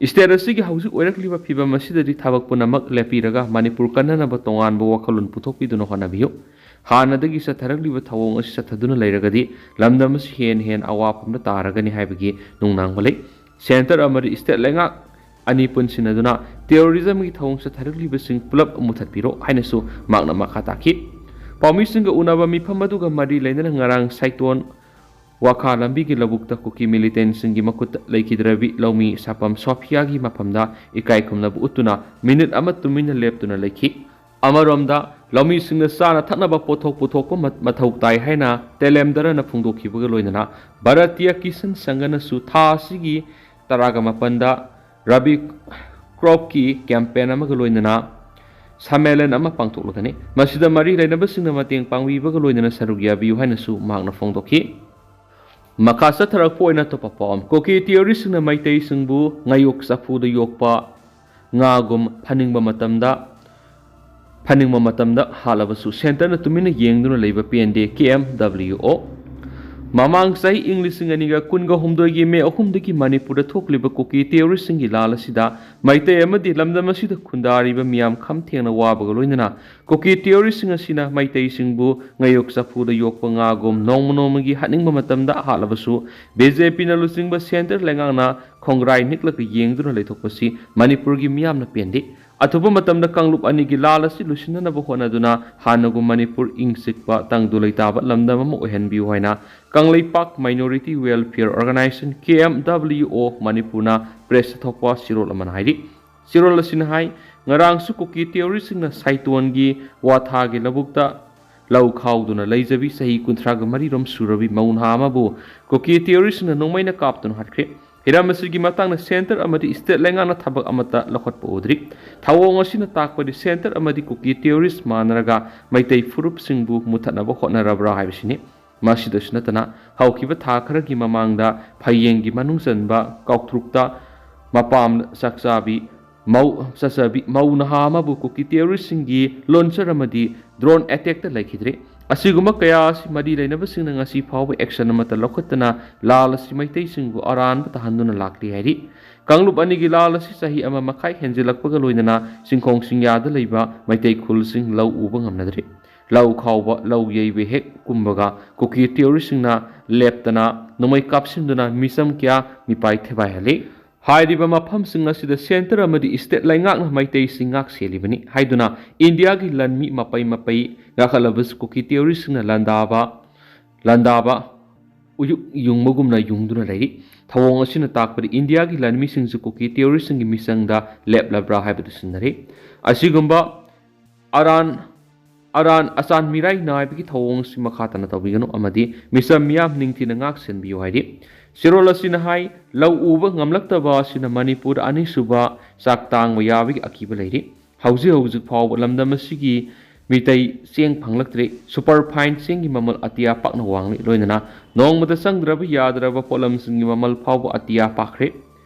ꯁ꯭ꯇꯦꯠ ꯑꯁꯤꯒꯤ ꯍꯧꯖꯤꯛ ꯑꯣꯏꯔꯛꯂꯤꯕ ꯐꯤꯕꯝ ꯑꯁꯤꯗꯗꯤ ꯊꯕꯛ ꯄꯨꯝꯅꯃꯛ ꯂꯦꯞꯄꯤꯔꯒ ꯃꯅꯤꯄꯨꯔ ꯀꯟꯅꯅꯕ ꯇꯣꯉꯥꯟꯕ ꯋꯥꯈꯜꯂꯣꯟ ꯄꯨꯊꯣꯛꯄꯤꯗꯨꯅ ꯍꯣꯠꯅꯕꯤꯌꯨ꯫ ꯍꯥꯟꯅꯗꯒꯤ ꯆꯠꯊꯔꯛꯂꯤꯕ ꯊꯧꯑꯣꯡ ꯑꯁꯤ ꯆꯠꯊꯗꯨꯅ ꯂꯩꯔꯒꯗꯤ ꯂꯝꯗꯝ ꯑꯁꯤ ꯍꯦꯟꯅ ꯍꯦꯟꯅ ꯑꯋꯥꯐꯝꯗ ꯇꯥꯔꯒꯅꯤ ꯍꯥꯏꯕꯒꯤ ꯅꯨꯡꯅꯥꯡꯕ ꯂꯩ꯫ ꯁꯦꯟꯇꯔ ꯑꯃꯗꯤ ꯁ꯭ꯇꯦꯠ ꯂꯩꯉꯥꯛ ꯑꯅꯤ ꯄꯨꯟꯁꯤꯟꯅꯗꯨꯅ ꯇꯦꯔꯣꯔꯤꯖꯝꯒꯤ ꯊꯧꯑꯣꯡ ꯆꯠꯊꯔꯛꯂꯤꯕꯁꯤꯡ ꯄꯨꯂꯞ ꯃꯨꯊꯠꯄꯤꯔꯣ ꯍꯥꯏꯅꯁꯨ ꯃꯍꯥꯛꯅ ꯃꯈꯥ ꯇꯥꯈꯤ꯫ ꯄꯥꯎꯃꯤꯁꯤꯡꯒ ꯎꯅꯕ ꯃꯤꯐꯝ ꯑꯗꯨꯒ ꯃꯔꯤ ꯂꯩꯅꯅ ꯉꯔꯥꯡ ꯁꯥꯏꯇꯣꯟ ꯋꯥꯈꯥ ꯂꯝꯕꯤꯒꯤ ꯂꯧꯕꯨꯛꯇ ꯀꯨꯀꯤ ꯃꯤꯂꯤꯇꯦꯟꯁꯤꯡꯒꯤ ꯃꯈꯨꯠꯇ ꯂꯩꯈꯤꯗ꯭ꯔꯕꯤ ꯂꯧꯃꯤ ꯁꯥꯄꯝ ꯁꯣꯐꯤꯌꯥꯒꯤ ꯃꯐꯝꯗ ꯏꯀꯥꯏ ꯈꯨꯝꯅꯕ ꯎꯠꯇꯨꯅ ꯃꯤꯅꯤꯠ ꯑꯃ ꯇꯨꯃꯤꯟꯅ ꯂꯦꯞꯇꯨꯅ ꯂꯩꯈꯤ꯫ ꯑꯃꯔꯣꯝꯗ, ꯂꯧꯃꯤꯁꯤꯡꯅ ꯆꯥꯅ ꯊꯛꯅꯕ ꯄꯣꯠꯊꯣꯛ ꯄꯨꯊꯣꯛꯄ ꯃ-, ꯃꯊꯧ ꯇꯥꯏ ꯍꯥꯏꯅ ꯇꯦꯂꯦꯝꯗꯔꯅ ꯐꯣꯡꯗꯣꯛꯈꯤꯕꯒ ꯂꯣꯏꯅꯅ ꯚꯥꯔꯇꯤꯌꯥ ꯀꯤꯁꯟ ꯁꯪꯘꯅꯁꯨ ꯊꯥ ꯑꯁꯤꯒꯤ ꯇꯔꯥꯒ ꯃꯥꯄꯟꯗ ꯔꯕꯤ ꯀ꯭ꯔꯣꯞꯀꯤ ꯀꯦꯝꯄꯦꯟ ꯑꯃꯒ ꯂꯣꯏꯅꯅ ꯁꯝꯃꯦꯂꯟ ꯑꯃ ꯄꯥꯡꯊꯣꯛꯂꯒꯅꯤ꯫ ꯃꯁꯤꯗ ꯃꯔꯤ ꯂꯩꯅꯕꯁꯤꯡꯅ ꯃꯇꯦꯡ ꯄꯥꯡꯕꯤꯕꯒ ꯂꯣꯏꯅꯅ ꯁꯔꯨꯛ ꯌꯥꯕꯤꯌꯨ ꯍꯥꯏꯅꯁꯨ ꯃꯍꯥꯛꯅ ꯐꯣꯡꯗꯣꯛꯈꯤ꯫ ꯃꯈꯥ ꯆꯠꯊꯔꯛꯄ ꯑꯣꯏꯅ ꯑꯇꯣꯞꯄ ꯄꯥꯎ ꯑꯃ, ꯀꯨꯀꯤ ꯇꯦꯔꯣꯔꯤꯁꯁꯤꯡꯅ ꯃꯩꯇꯩꯁꯤꯡꯕꯨ ꯉꯥꯌꯣꯛ ꯆꯐꯨꯗ ꯌꯣꯛꯄ ꯉꯥꯒꯨꯝ ꯐꯥꯅꯤꯡꯕ ꯃꯇꯝꯗ, ꯐꯥꯅꯤꯡꯕ ꯃꯇꯝꯗ ꯍꯥꯠꯂꯕꯁꯨ ꯁꯦꯟꯇꯔꯅ ꯇꯨꯃꯤꯟꯅ ꯌꯦꯡꯗꯨꯅ ꯂꯩꯕ ꯄꯦꯟꯗꯦ, ꯀꯦ ꯑꯦꯝ ꯗꯕ꯭ꯂꯤꯎ ꯑꯣ꯫ ꯃꯃꯥꯡ ꯆꯍꯤ ꯏꯪ ꯂꯤꯁꯤꯡ ꯑꯅꯤꯒ ꯀꯨꯟꯒ ꯍꯨꯝꯗꯣꯏꯒꯤ ꯃꯦ ꯑꯍꯨꯝꯗꯒꯤ ꯃꯅꯤꯄꯨꯔꯗ ꯊꯣꯛꯂꯤꯕ ꯀꯨꯀꯤ ꯇꯦꯔꯣꯔꯤꯁꯁꯤꯡꯒꯤ ꯂꯥꯜ ꯑꯁꯤꯗ ꯃꯩꯇꯩ ꯑꯃꯗꯤ ꯂꯝꯗꯝ ꯑꯁꯤꯗ ꯈꯨꯟꯗꯥꯔꯤꯕ ꯃꯤꯌꯥꯝ ꯈꯝ ꯊꯦꯡꯅ ꯋꯥꯕꯒ ꯂꯣꯏꯅꯅ ꯀꯨꯀꯤ ꯇꯦꯔꯣꯔꯤꯁꯁꯤꯡ ꯑꯁꯤꯅ ꯃꯩꯇꯩꯁꯤꯡꯕꯨ ꯉꯥꯌꯣꯛ ꯆꯐꯨꯗ ꯌꯣꯛꯄ ꯉꯥꯒꯨꯝ ꯅꯣꯡꯃ ꯅꯣꯡꯃꯒꯤ ꯍꯥꯠꯅꯤꯡꯕ ꯃꯇꯝꯗ ꯍꯥꯠꯂꯕꯁꯨ ꯕꯤ ꯖꯦ ꯄꯤꯅ ꯂꯨꯆꯤꯡꯕ ꯁꯦꯟꯇꯔ ꯂꯩꯉꯥꯛꯅ ꯈꯣꯡꯒ꯭ꯔꯥꯏ ꯅꯤꯛꯂꯒ ꯌꯦꯡꯗꯨꯅ ꯂꯩꯊꯣꯛꯄꯁꯤ ꯃꯅꯤꯄꯨꯔꯒꯤ ꯃꯤꯌꯥꯝꯅ ꯄꯦꯟꯗꯦ꯫ ꯑꯊꯨꯕ ꯃꯇꯝꯗ ꯀꯥꯡꯂꯨꯞ ꯑꯅꯤꯒꯤ ꯂꯥꯜ ꯑꯁꯤ ꯂꯣꯏꯁꯤꯟꯅꯅꯕ ꯍꯣꯠꯅꯗꯨꯅ ꯍꯥꯟꯅꯒꯨꯝ ꯃꯅꯤꯄꯨꯔ ꯏꯪ ꯆꯤꯛꯄ ꯇꯪꯗꯨ ꯂꯩꯇꯥꯕ ꯂꯝꯗꯝ ꯑꯃ ꯑꯣꯏꯍꯟꯕꯤꯌꯨ ꯍꯥꯏꯅ ꯀꯪꯂꯩꯄꯥꯛ ꯃꯥꯏꯅꯣꯔꯤꯇꯤ ꯋꯦꯜꯐꯤꯌꯔ ꯑꯣꯔꯒꯅꯥꯏꯖꯦꯁꯟ, ꯀꯦ ꯑꯦꯝ ꯗꯕ꯭ꯂꯤꯎ ꯑꯣ, ꯃꯅꯤꯄꯨꯔꯅ ꯄ꯭ꯔꯦꯁꯇ ꯊꯣꯛꯄ ꯆꯦꯔꯣꯜ ꯑꯃꯅ ꯍꯥꯏꯔꯤ꯫ ꯆꯦꯔꯣꯜ ꯑꯁꯤꯅ ꯍꯥꯏ, ꯉꯔꯥꯡꯁꯨ ꯀꯨꯀꯤ ꯇꯦꯔꯣꯔꯤꯁꯁꯤꯡꯅ ꯁꯥꯏꯇꯣꯟꯒꯤ ꯋꯥꯊꯥꯒꯤ ꯂꯧꯕꯨꯛꯇ ꯂꯧ ꯈꯥꯎꯗꯨꯅ ꯂꯩꯖꯕꯤ ꯆꯍꯤ ꯀꯨꯟꯊ꯭ꯔꯥꯒ ꯃꯔꯤꯔꯣꯝ ꯁꯨꯔꯕꯤ ꯃꯧ ꯅꯍꯥ ꯑꯃꯕꯨ ꯀꯨꯀꯤ ꯇꯦꯔꯣꯔꯤꯁꯁꯤꯡꯅ ꯅꯣꯡꯃꯩꯅ ꯀꯥꯞꯇꯨꯅ ꯍꯥꯠꯈ꯭ꯔꯦ꯫ ꯍꯤꯔꯝ ꯑꯁꯤꯒꯤ ꯃꯇꯥꯡꯗ centre ꯑꯃꯗꯤ state ꯂꯩꯉꯥꯛꯅ ꯊꯕꯛ ꯑꯃꯠꯇ ꯂꯧꯈꯠꯄ ꯎꯗ꯭ꯔꯤ꯫ ꯊꯧꯑꯣꯡ ꯑꯁꯤꯅ ꯇꯥꯛꯄꯗꯤ centre ꯑꯃꯗꯤ ꯀꯨꯀꯤ terrorist ꯃꯥꯟꯅꯔꯒ ꯃꯩꯇꯩ ꯐꯨꯔꯨꯞꯁꯤꯡꯕꯨ ꯃꯨꯊꯠꯅꯕ ꯍꯣꯠꯅꯔꯕ꯭ꯔꯥ ꯍꯥꯏꯕꯁꯤꯅꯤ꯫ ꯃꯁꯤꯗꯁꯨ ꯅꯠꯇꯅ, ꯍꯧꯈꯤꯕ ꯊꯥ ꯈꯔꯒꯤ ꯃꯃꯥꯡꯗ ꯐꯌꯦꯡꯒꯤ ꯃꯅꯨꯡ ꯆꯟꯕ ꯀꯥꯎꯇ꯭ꯔꯨꯛꯇ ꯃꯄꯥꯝ ꯆꯥꯛꯆꯥꯕꯤ ꯃꯧ ꯆꯠꯆꯕꯤ ꯃꯧ ꯅꯍꯥ ꯑꯃꯕꯨ ꯀꯨꯀꯤ terroristꯁꯤꯡꯒꯤ launcher ꯑꯃꯗꯤ drone attackꯇ ꯂꯩꯈꯤꯗ꯭ꯔꯦ꯫ ꯑꯁꯤꯒꯨꯝꯕ ꯀꯌꯥ ꯑꯁꯤ ꯃꯔꯤ ꯂꯩꯅꯕꯁꯤꯡꯅ ꯉꯁꯤ ꯐꯥꯎꯕ action ꯑꯃꯠꯇ ꯂꯧꯈꯠꯇꯅ ꯂꯥꯜ ꯑꯁꯤ ꯃꯩꯇꯩꯁꯤꯡꯕꯨ ꯑꯔꯥꯟꯕ ꯇꯥꯍꯟꯗꯨꯅ ꯂꯥꯛꯂꯤ ꯍꯥꯏꯔꯤ꯫ ꯀꯥꯡꯂꯨꯞ ꯑꯅꯤꯒꯤ ꯂꯥꯜ ꯑꯁꯤ ꯆꯍꯤ ꯑꯃ ꯃꯈꯥꯏ ꯍꯦꯟꯖꯤꯜꯂꯛꯄꯒ ꯂꯣꯏꯅꯅ ꯆꯤꯡꯈꯣꯡ ꯆꯤꯡꯌꯥꯗ ꯂꯩꯕ ꯃꯩꯇꯩ ꯈꯨꯜꯁꯤꯡ ꯂꯧ ꯎꯕ ꯉꯝꯅꯗ꯭ꯔꯦ꯫ ꯂꯧ ꯈꯥꯎꯕ, ꯂꯧ ꯌꯩꯕ ꯍꯦꯛ ꯀꯨꯝꯕꯒ ꯀꯨꯀꯤ terroristꯁꯤꯡꯅ ꯂꯦꯞꯇꯅ ꯅꯣꯡꯃꯩ ꯀꯥꯞꯁꯤꯟꯗꯨꯅ ꯃꯤꯆꯝ ꯀꯌꯥ ꯃꯤꯄꯥꯏ ꯊꯦꯕꯥꯏꯍꯜꯂꯤ꯫ ꯍꯥꯏꯔꯤꯕ ꯃꯐꯝꯁꯤꯡ ꯑꯁꯤꯗ centre ꯑꯃꯗꯤ state ꯂꯩꯉꯥꯛꯅ ꯃꯩꯇꯩꯁꯤꯡ ꯉꯥꯛ ꯁꯦꯜꯂꯤꯕꯅꯤ ꯍꯥꯏꯗꯨꯅ ꯏꯟꯗꯤꯌꯥꯒꯤ ꯂꯥꯟꯃꯤ ꯃꯄꯩ ꯃꯄꯩ ꯉꯥꯈꯠꯂꯕꯁꯨ ꯀꯨꯀꯤ terroristꯁꯤꯡꯅ ꯂꯥꯟꯗꯥꯕ, ꯂꯥꯟꯗꯥꯕ ꯎꯌꯨꯛ ꯌꯨꯡꯕꯒꯨꯝꯅ ꯌꯨꯡꯗꯨꯅ ꯂꯩꯔꯤ꯫ ꯊꯧꯑꯣꯡ ꯑꯁꯤꯅ ꯇꯥꯛꯄꯗꯤ ꯏꯟꯗꯤꯌꯥꯒꯤ ꯂꯥꯟꯃꯤꯁꯤꯡꯁꯨ ꯀꯨꯀꯤ terroristꯁꯤꯡꯒꯤ ꯃꯤꯆꯪꯗ ꯂꯦꯞꯂꯕ꯭ꯔꯥ ꯍꯥꯏꯕꯗꯨ ꯆꯤꯡꯅꯔꯤ꯫ ꯑꯁꯤꯒꯨꯝꯕ ꯑꯔꯥꯟ, ꯑꯔꯥꯟ ꯑꯆꯥꯟ ꯃꯤꯔꯥꯏ ꯅꯥꯏꯕꯒꯤ ꯊꯧꯑꯣꯡ ꯑꯁꯤ ꯃꯈꯥ ꯇꯥꯅ ꯇꯧꯕꯤꯒꯅꯨ ꯑꯃꯗꯤ ꯃꯤꯆꯝ ꯃꯤꯌꯥꯝ ꯅꯤꯡꯊꯤꯅ ꯉꯥꯛ ꯁꯦꯟꯕꯤꯌꯨ ꯍꯥꯏꯔꯤ꯫ ꯆꯦꯔꯣꯜ ꯑꯁꯤꯅ ꯍꯥꯏ, ꯂꯧ ꯎꯕ ꯉꯝꯂꯛꯇꯕ ꯑꯁꯤꯅ ꯃꯅꯤꯄꯨꯔꯗ ꯑꯅꯤꯁꯨꯕ ꯆꯥꯛ ꯇꯥꯡꯕ ꯌꯥꯕꯒꯤ ꯑꯀꯤꯕ ꯂꯩꯔꯤ꯫ ꯍꯧꯖꯤꯛ ꯍꯧꯖꯤꯛ ꯐꯥꯎꯕ ꯂꯝꯗꯝ ꯑꯁꯤꯒꯤ ꯃꯤꯇꯩ ꯆꯦꯡ ꯐꯪꯂꯛꯇ꯭ꯔꯦ꯫ Superfine ꯆꯦꯡꯒꯤ ꯃꯃꯜ ꯑꯇꯤꯌꯥ ꯄꯥꯛꯅ ꯋꯥꯡꯂꯤ꯫ ꯂꯣꯏꯅꯅ ꯅꯣꯡꯃꯗ ꯆꯪꯗ꯭ꯔꯕ ꯌꯥꯗ꯭ꯔꯕ ꯄꯣꯠꯂꯝꯁꯤꯡꯒꯤ ꯃꯃꯜ ꯐꯥꯎꯕ ꯑꯇꯤꯌꯥ ꯄꯥꯛꯈ꯭ꯔꯦ꯫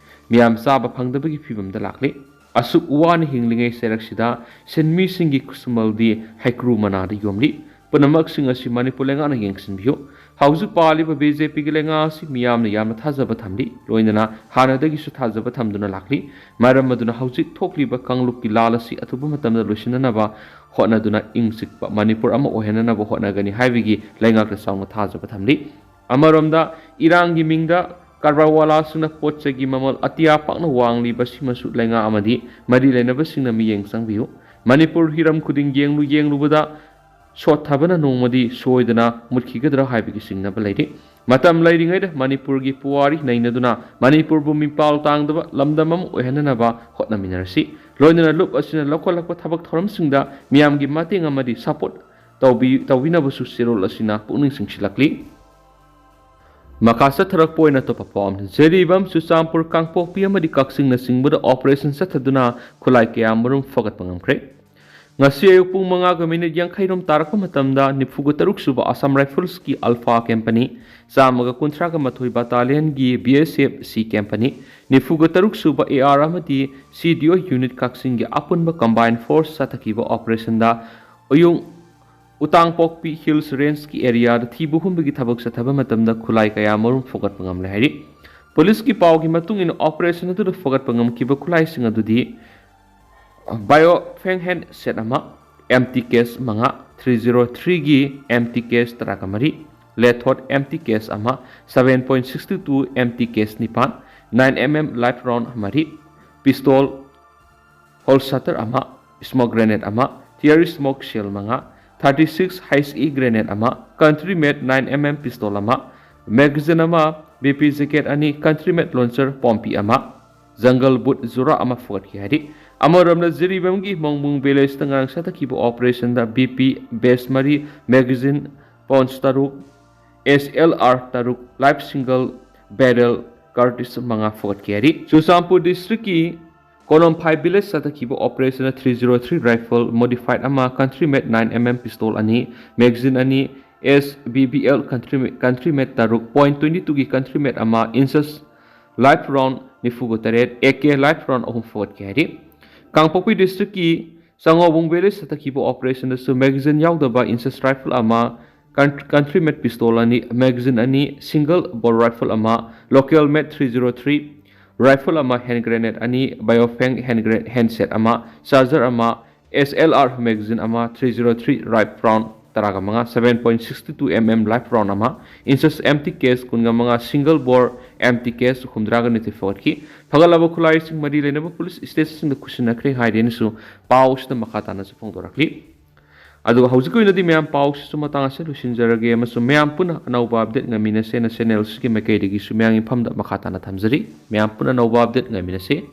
ꯃꯤꯌꯥꯝ ꯆꯥꯕ ꯐꯪꯗꯕꯒꯤ ꯐꯤꯕꯝꯗ ꯂꯥꯛꯂꯤ꯫ ꯑꯁꯨꯛ ꯋꯥꯅ ꯍꯤꯡꯂꯤꯉꯩ ꯆꯩꯔꯛꯁꯤꯗ ꯁꯤꯟꯃꯤꯁꯤꯡꯒꯤ ꯈꯨꯠꯁꯨꯃꯜꯗꯤ ꯍꯩꯀ꯭ꯔꯨ ꯃꯅꯥꯗ ꯌꯣꯝꯂꯤ꯫ ꯄꯨꯝꯅꯃꯛꯁꯤꯡ ꯑꯁꯤ ꯃꯅꯤꯄꯨꯔ ꯂꯩꯉꯥꯛꯅ ꯌꯦꯡꯁꯤꯟꯕꯤꯌꯨ꯫ ꯍꯧꯖꯤꯛ ꯄꯥꯜꯂꯤꯕ BJPꯒꯤ ꯂꯩꯉꯥꯛ ꯑꯁꯤ ꯃꯤꯌꯥꯝꯅ ꯌꯥꯝꯅ ꯊꯥꯖꯕ ꯊꯝꯂꯤ꯫ ꯂꯣꯏꯅꯅ ꯍꯥꯟꯅꯗꯒꯤꯁꯨ ꯊꯥꯖꯕ ꯊꯝꯗꯨꯅ ꯂꯥꯛꯂꯤ꯫ ꯃꯔꯝ ꯑꯗꯨꯅ ꯍꯧꯖꯤꯛ ꯊꯣꯛꯂꯤꯕ ꯀꯥꯡꯂꯨꯞꯀꯤ ꯂꯥꯜ ꯑꯁꯤ ꯑꯊꯨꯕ ꯃꯇꯝꯗ ꯂꯣꯏꯁꯤꯟꯅꯅꯕ ꯍꯣꯠꯅꯗꯨꯅ ꯏꯪ ꯆꯤꯛꯄ ꯃꯅꯤꯄꯨꯔ ꯑꯃ ꯑꯣꯏꯍꯟꯅꯅꯕ ꯍꯣꯠꯅꯒꯅꯤ ꯍꯥꯏꯕꯒꯤ ꯂꯩꯉꯥꯛꯇ ꯆꯥꯎꯅ ꯊꯥꯖꯕ ꯊꯝꯂꯤ꯫ ꯑꯃꯔꯣꯝꯗ ꯏꯔꯥꯡꯒꯤ ꯃꯤꯡꯗ ꯀꯔꯕꯥꯔꯋꯥꯂꯥꯁꯤꯡꯅ ꯄꯣꯠ ꯆꯩꯒꯤ ꯃꯃꯜ ꯑꯇꯤꯌꯥ ꯄꯥꯛꯅ ꯋꯥꯡꯂꯤꯕꯁꯤꯃꯁꯨ ꯂꯩꯉꯥꯛ ꯑꯃꯗꯤ ꯃꯔꯤ ꯂꯩꯅꯕꯁꯤꯡꯅ ꯃꯤꯠꯌꯦꯡ ꯆꯪꯕꯤꯌꯨ꯫ ꯃꯅꯤꯄꯨꯔ ꯍꯤꯔꯝ ꯈꯨꯗꯤꯡ ꯌꯦꯡꯂꯨ ꯌꯦꯡꯂꯨꯕꯗ ꯁꯣꯠꯊꯕꯅ ꯅꯣꯡꯃꯗꯤ ꯁꯣꯏꯗꯅ ꯃꯨꯠꯈꯤꯒꯗ꯭ꯔꯥ ꯍꯥꯏꯕꯒꯤ ꯆꯤꯡꯅꯕ ꯂꯩꯔꯤ꯫ ꯃꯇꯝ ꯂꯩꯔꯤꯉꯩꯗ ꯃꯅꯤꯄꯨꯔꯒꯤ ꯄꯨꯋꯥꯔꯤ ꯅꯩꯅꯗꯨꯅ ꯃꯅꯤꯄꯨꯔꯕꯨ ꯃꯤꯄꯥꯜ ꯇꯥꯡꯗꯕ ꯂꯝꯗꯝ ꯑꯃ ꯑꯣꯏꯍꯟꯅꯅꯕ ꯍꯣꯠꯅꯃꯤꯟꯅꯔꯁꯤ꯫ ꯂꯣꯏꯅꯅ ꯂꯨꯞ ꯑꯁꯤꯅ ꯂꯧꯈꯠꯂꯛꯄ ꯊꯕꯛ ꯊꯧꯔꯝꯁꯤꯡꯗ ꯃꯤꯌꯥꯝꯒꯤ ꯃꯇꯦꯡ ꯑꯃꯗꯤ support ꯇꯧꯕꯤ-, ꯇꯧꯕꯤꯅꯕꯁꯨ ꯆꯦꯔꯣꯜ ꯑꯁꯤꯅ ꯄꯨꯛꯅꯤꯡ ꯆꯤꯡꯁꯤꯜꯂꯛꯂꯤ꯫ ꯃꯈꯥ ꯆꯠꯊꯔꯛꯄ ꯑꯣꯏꯅ ꯑꯇꯣꯞꯄ ꯄꯥꯎ ꯑꯃꯅ, ꯖꯤꯔꯤꯕꯥꯝ, ꯆꯨꯔꯆꯥꯟꯄꯨꯔ, ꯀꯥꯡꯄꯣꯛꯄꯤ ꯑꯃꯗꯤ ꯀꯛꯆꯤꯡꯅꯆꯤꯡꯕꯗ operation ꯆꯠꯊꯗꯨꯅ ꯈꯨꯠꯂꯥꯏ ꯀꯌꯥ ꯃꯔꯨꯝ ꯐꯒꯠꯄ ꯉꯝꯈ꯭ꯔꯦ꯫ ꯉꯁꯤ ꯑꯌꯨꯛ ꯄꯨꯡ ꯃꯉꯥꯒ ꯃꯤꯅꯤꯠ ꯌꯥꯡꯈꯩꯔꯣꯝ ꯇꯥꯔꯛꯄ ꯃꯇꯝꯗ ꯅꯤꯐꯨꯒ ꯇꯔꯨꯛ ꯁꯨꯕ Assam Riflesꯀꯤ Alpha Company, ꯆꯥꯝꯃꯒ ꯀꯨꯟꯊ꯭ꯔꯥꯒ ꯃꯥꯊꯣꯏ Battalionꯒꯤ B S F C Company, ꯅꯤꯐꯨꯒ ꯇꯔꯨꯛ ꯁꯨꯕ A R ꯑꯃꯗꯤ C D O Unit ꯀꯛꯆꯤꯡꯒꯤ ꯑꯄꯨꯟꯕ combined force ꯆꯠꯊꯈꯤꯕ operationꯗ ꯎꯌꯨꯡ ꯎꯇꯥꯡꯄꯣꯛꯄꯤ Hills Rangeꯀꯤ areaꯗ ꯊꯤꯕ ꯍꯨꯝꯕꯒꯤ ꯊꯕꯛ ꯆꯠꯊꯕ ꯃꯇꯝꯗ ꯈꯨꯠꯂꯥꯏ ꯀꯌꯥ ꯃꯔꯨꯝ ꯐꯒꯠꯄ ꯉꯝꯂꯦ ꯍꯥꯏꯔꯤ꯫ ꯄꯨꯂꯤꯁꯀꯤ ꯄꯥꯎꯒꯤ ꯃꯇꯨꯡ ꯏꯟꯅ, operation ꯑꯗꯨꯗ ꯐꯒꯠꯄ ꯉꯝꯈꯤꯕ ꯈꯨꯠꯂꯥꯏꯁꯤꯡ ꯑꯗꯨꯗꯤ Baofeng handset ꯑꯃ, empty case ꯃꯉꯥ, three zero threeꯒꯤ empty case ꯇꯔꯥꯒ ꯃꯔꯤ, Lethot empty case ꯑꯃ, seven point six two two empty case ꯅꯤꯄꯥꯟ, nine M M live round ꯃꯔꯤ, pistol holster ꯑꯃ, smoke grenade ꯑꯃ, tear smoke shell ꯃꯉꯥ, thirty six H E grenade ꯑꯃ, country made nine M M pistol ꯑꯃ, magazine ꯑꯃ, B P jacket ꯑꯅꯤ, country made launcher Pompey ꯑꯃ, jungle boot ꯖꯨꯔꯥ ꯑꯃ ꯐꯒꯠꯈꯤ ꯍꯥꯏꯔꯤ꯫ ꯑꯃꯔꯣꯝꯗ ꯖꯤꯔꯤꯕꯥꯝꯒꯤ ꯃꯣꯡꯕꯨꯡ villageꯇ ꯉꯔꯥꯡ ꯆꯠꯊꯈꯤꯕ operationꯗ B P vest ꯃꯔꯤ, magazine pouch ꯇꯔꯨꯛ, S L R ꯇꯔꯨꯛ, live single barrel cartridge ꯃꯉꯥ ꯐꯒꯠꯈꯤ ꯍꯥꯏꯔꯤ꯫ Churachandpur districtꯀꯤ ꯀꯣꯅꯣꯝꯐꯥꯏ village ꯆꯠꯊꯈꯤꯕ operationꯗ three zero three rifle modified ꯑꯃ, country made nine M M pistol ꯑꯅꯤ, magazine ꯑꯅꯤ, S B B L country, country made ꯇꯔꯨꯛ, point twenty twoꯒꯤ country made ꯑꯃ, inches live round ꯅꯤꯐꯨꯒ ꯇꯔꯦꯠ, A K live round ꯑꯍꯨꯝ ꯐꯒꯠꯈꯤ ꯍꯥꯏꯔꯤ꯫ ꯀꯥꯡꯄꯣꯛꯄꯤ districtꯀꯤ ꯆꯉꯧꯕꯨꯡ village ꯆꯠꯊꯈꯤꯕ operationꯗꯁꯨ magazine ꯌꯥꯎꯗꯕ inches rifle ꯑꯃ, country, country made pistol ꯑꯅꯤ, magazine ꯑꯅꯤ, single bore rifle ꯑꯃ, local made three zero three rifle ꯑꯃ, hand grenade ꯑꯅꯤ, Baofeng hand grenade handset ꯑꯃ, charger ꯑꯃ, S L R magazine ꯑꯃ, three zero three live round ꯇꯔꯥꯒ ꯃꯉꯥ, seven point six two M M live round ꯑꯃ, inches empty case ꯀꯨꯟꯒ ꯃꯉꯥ, single bore empty case ꯍꯨꯝꯗ꯭ꯔꯥꯒ ꯅꯤꯊꯣꯏ ꯐꯒꯠꯈꯤ꯫ ꯐꯒꯠꯂꯕ ꯈꯨꯠꯂꯥꯏꯁꯤꯡ ꯃꯔꯤ ꯂꯩꯅꯕ ꯄꯨꯂꯤꯁ stationꯁꯤꯡꯗ ꯈꯨꯠꯁꯤꯟꯅꯈ꯭ꯔꯦ ꯍꯥꯏꯗꯦꯅꯁꯨ ꯄꯥꯎꯁꯤꯗ ꯃꯈꯥ ꯇꯥꯅꯁꯨ ꯐꯣꯡꯗꯣꯔꯛꯂꯤ꯫ ꯑꯗꯨꯒ ꯍꯧꯖꯤꯛꯀꯤ ꯑꯣꯏꯅꯗꯤ ꯃꯌꯥꯝ ꯄꯥꯎꯁꯤꯁꯨ ꯃꯇꯥꯡ ꯑꯁꯤꯗ ꯂꯣꯏꯁꯤꯟꯖꯔꯒꯦ ꯑꯃꯁꯨꯡ ꯃꯌꯥꯝ ꯄꯨꯟꯅ ꯑꯅꯧꯕ update ꯉꯥꯏꯃꯤꯟꯅꯁꯦꯅ channelꯁꯤꯒꯤ ꯃꯥꯏꯀꯩꯗꯒꯤꯁꯨ ꯃꯌꯥꯝꯒꯤ ꯃꯐꯝꯗ ꯃꯈꯥ ꯇꯥꯅ ꯊꯝꯖꯔꯤ꯫ ꯃꯌꯥꯝ ꯄꯨꯟꯅ ꯑꯅꯧꯕ update ꯉꯥꯏꯃꯤꯟꯅꯁꯦ꯫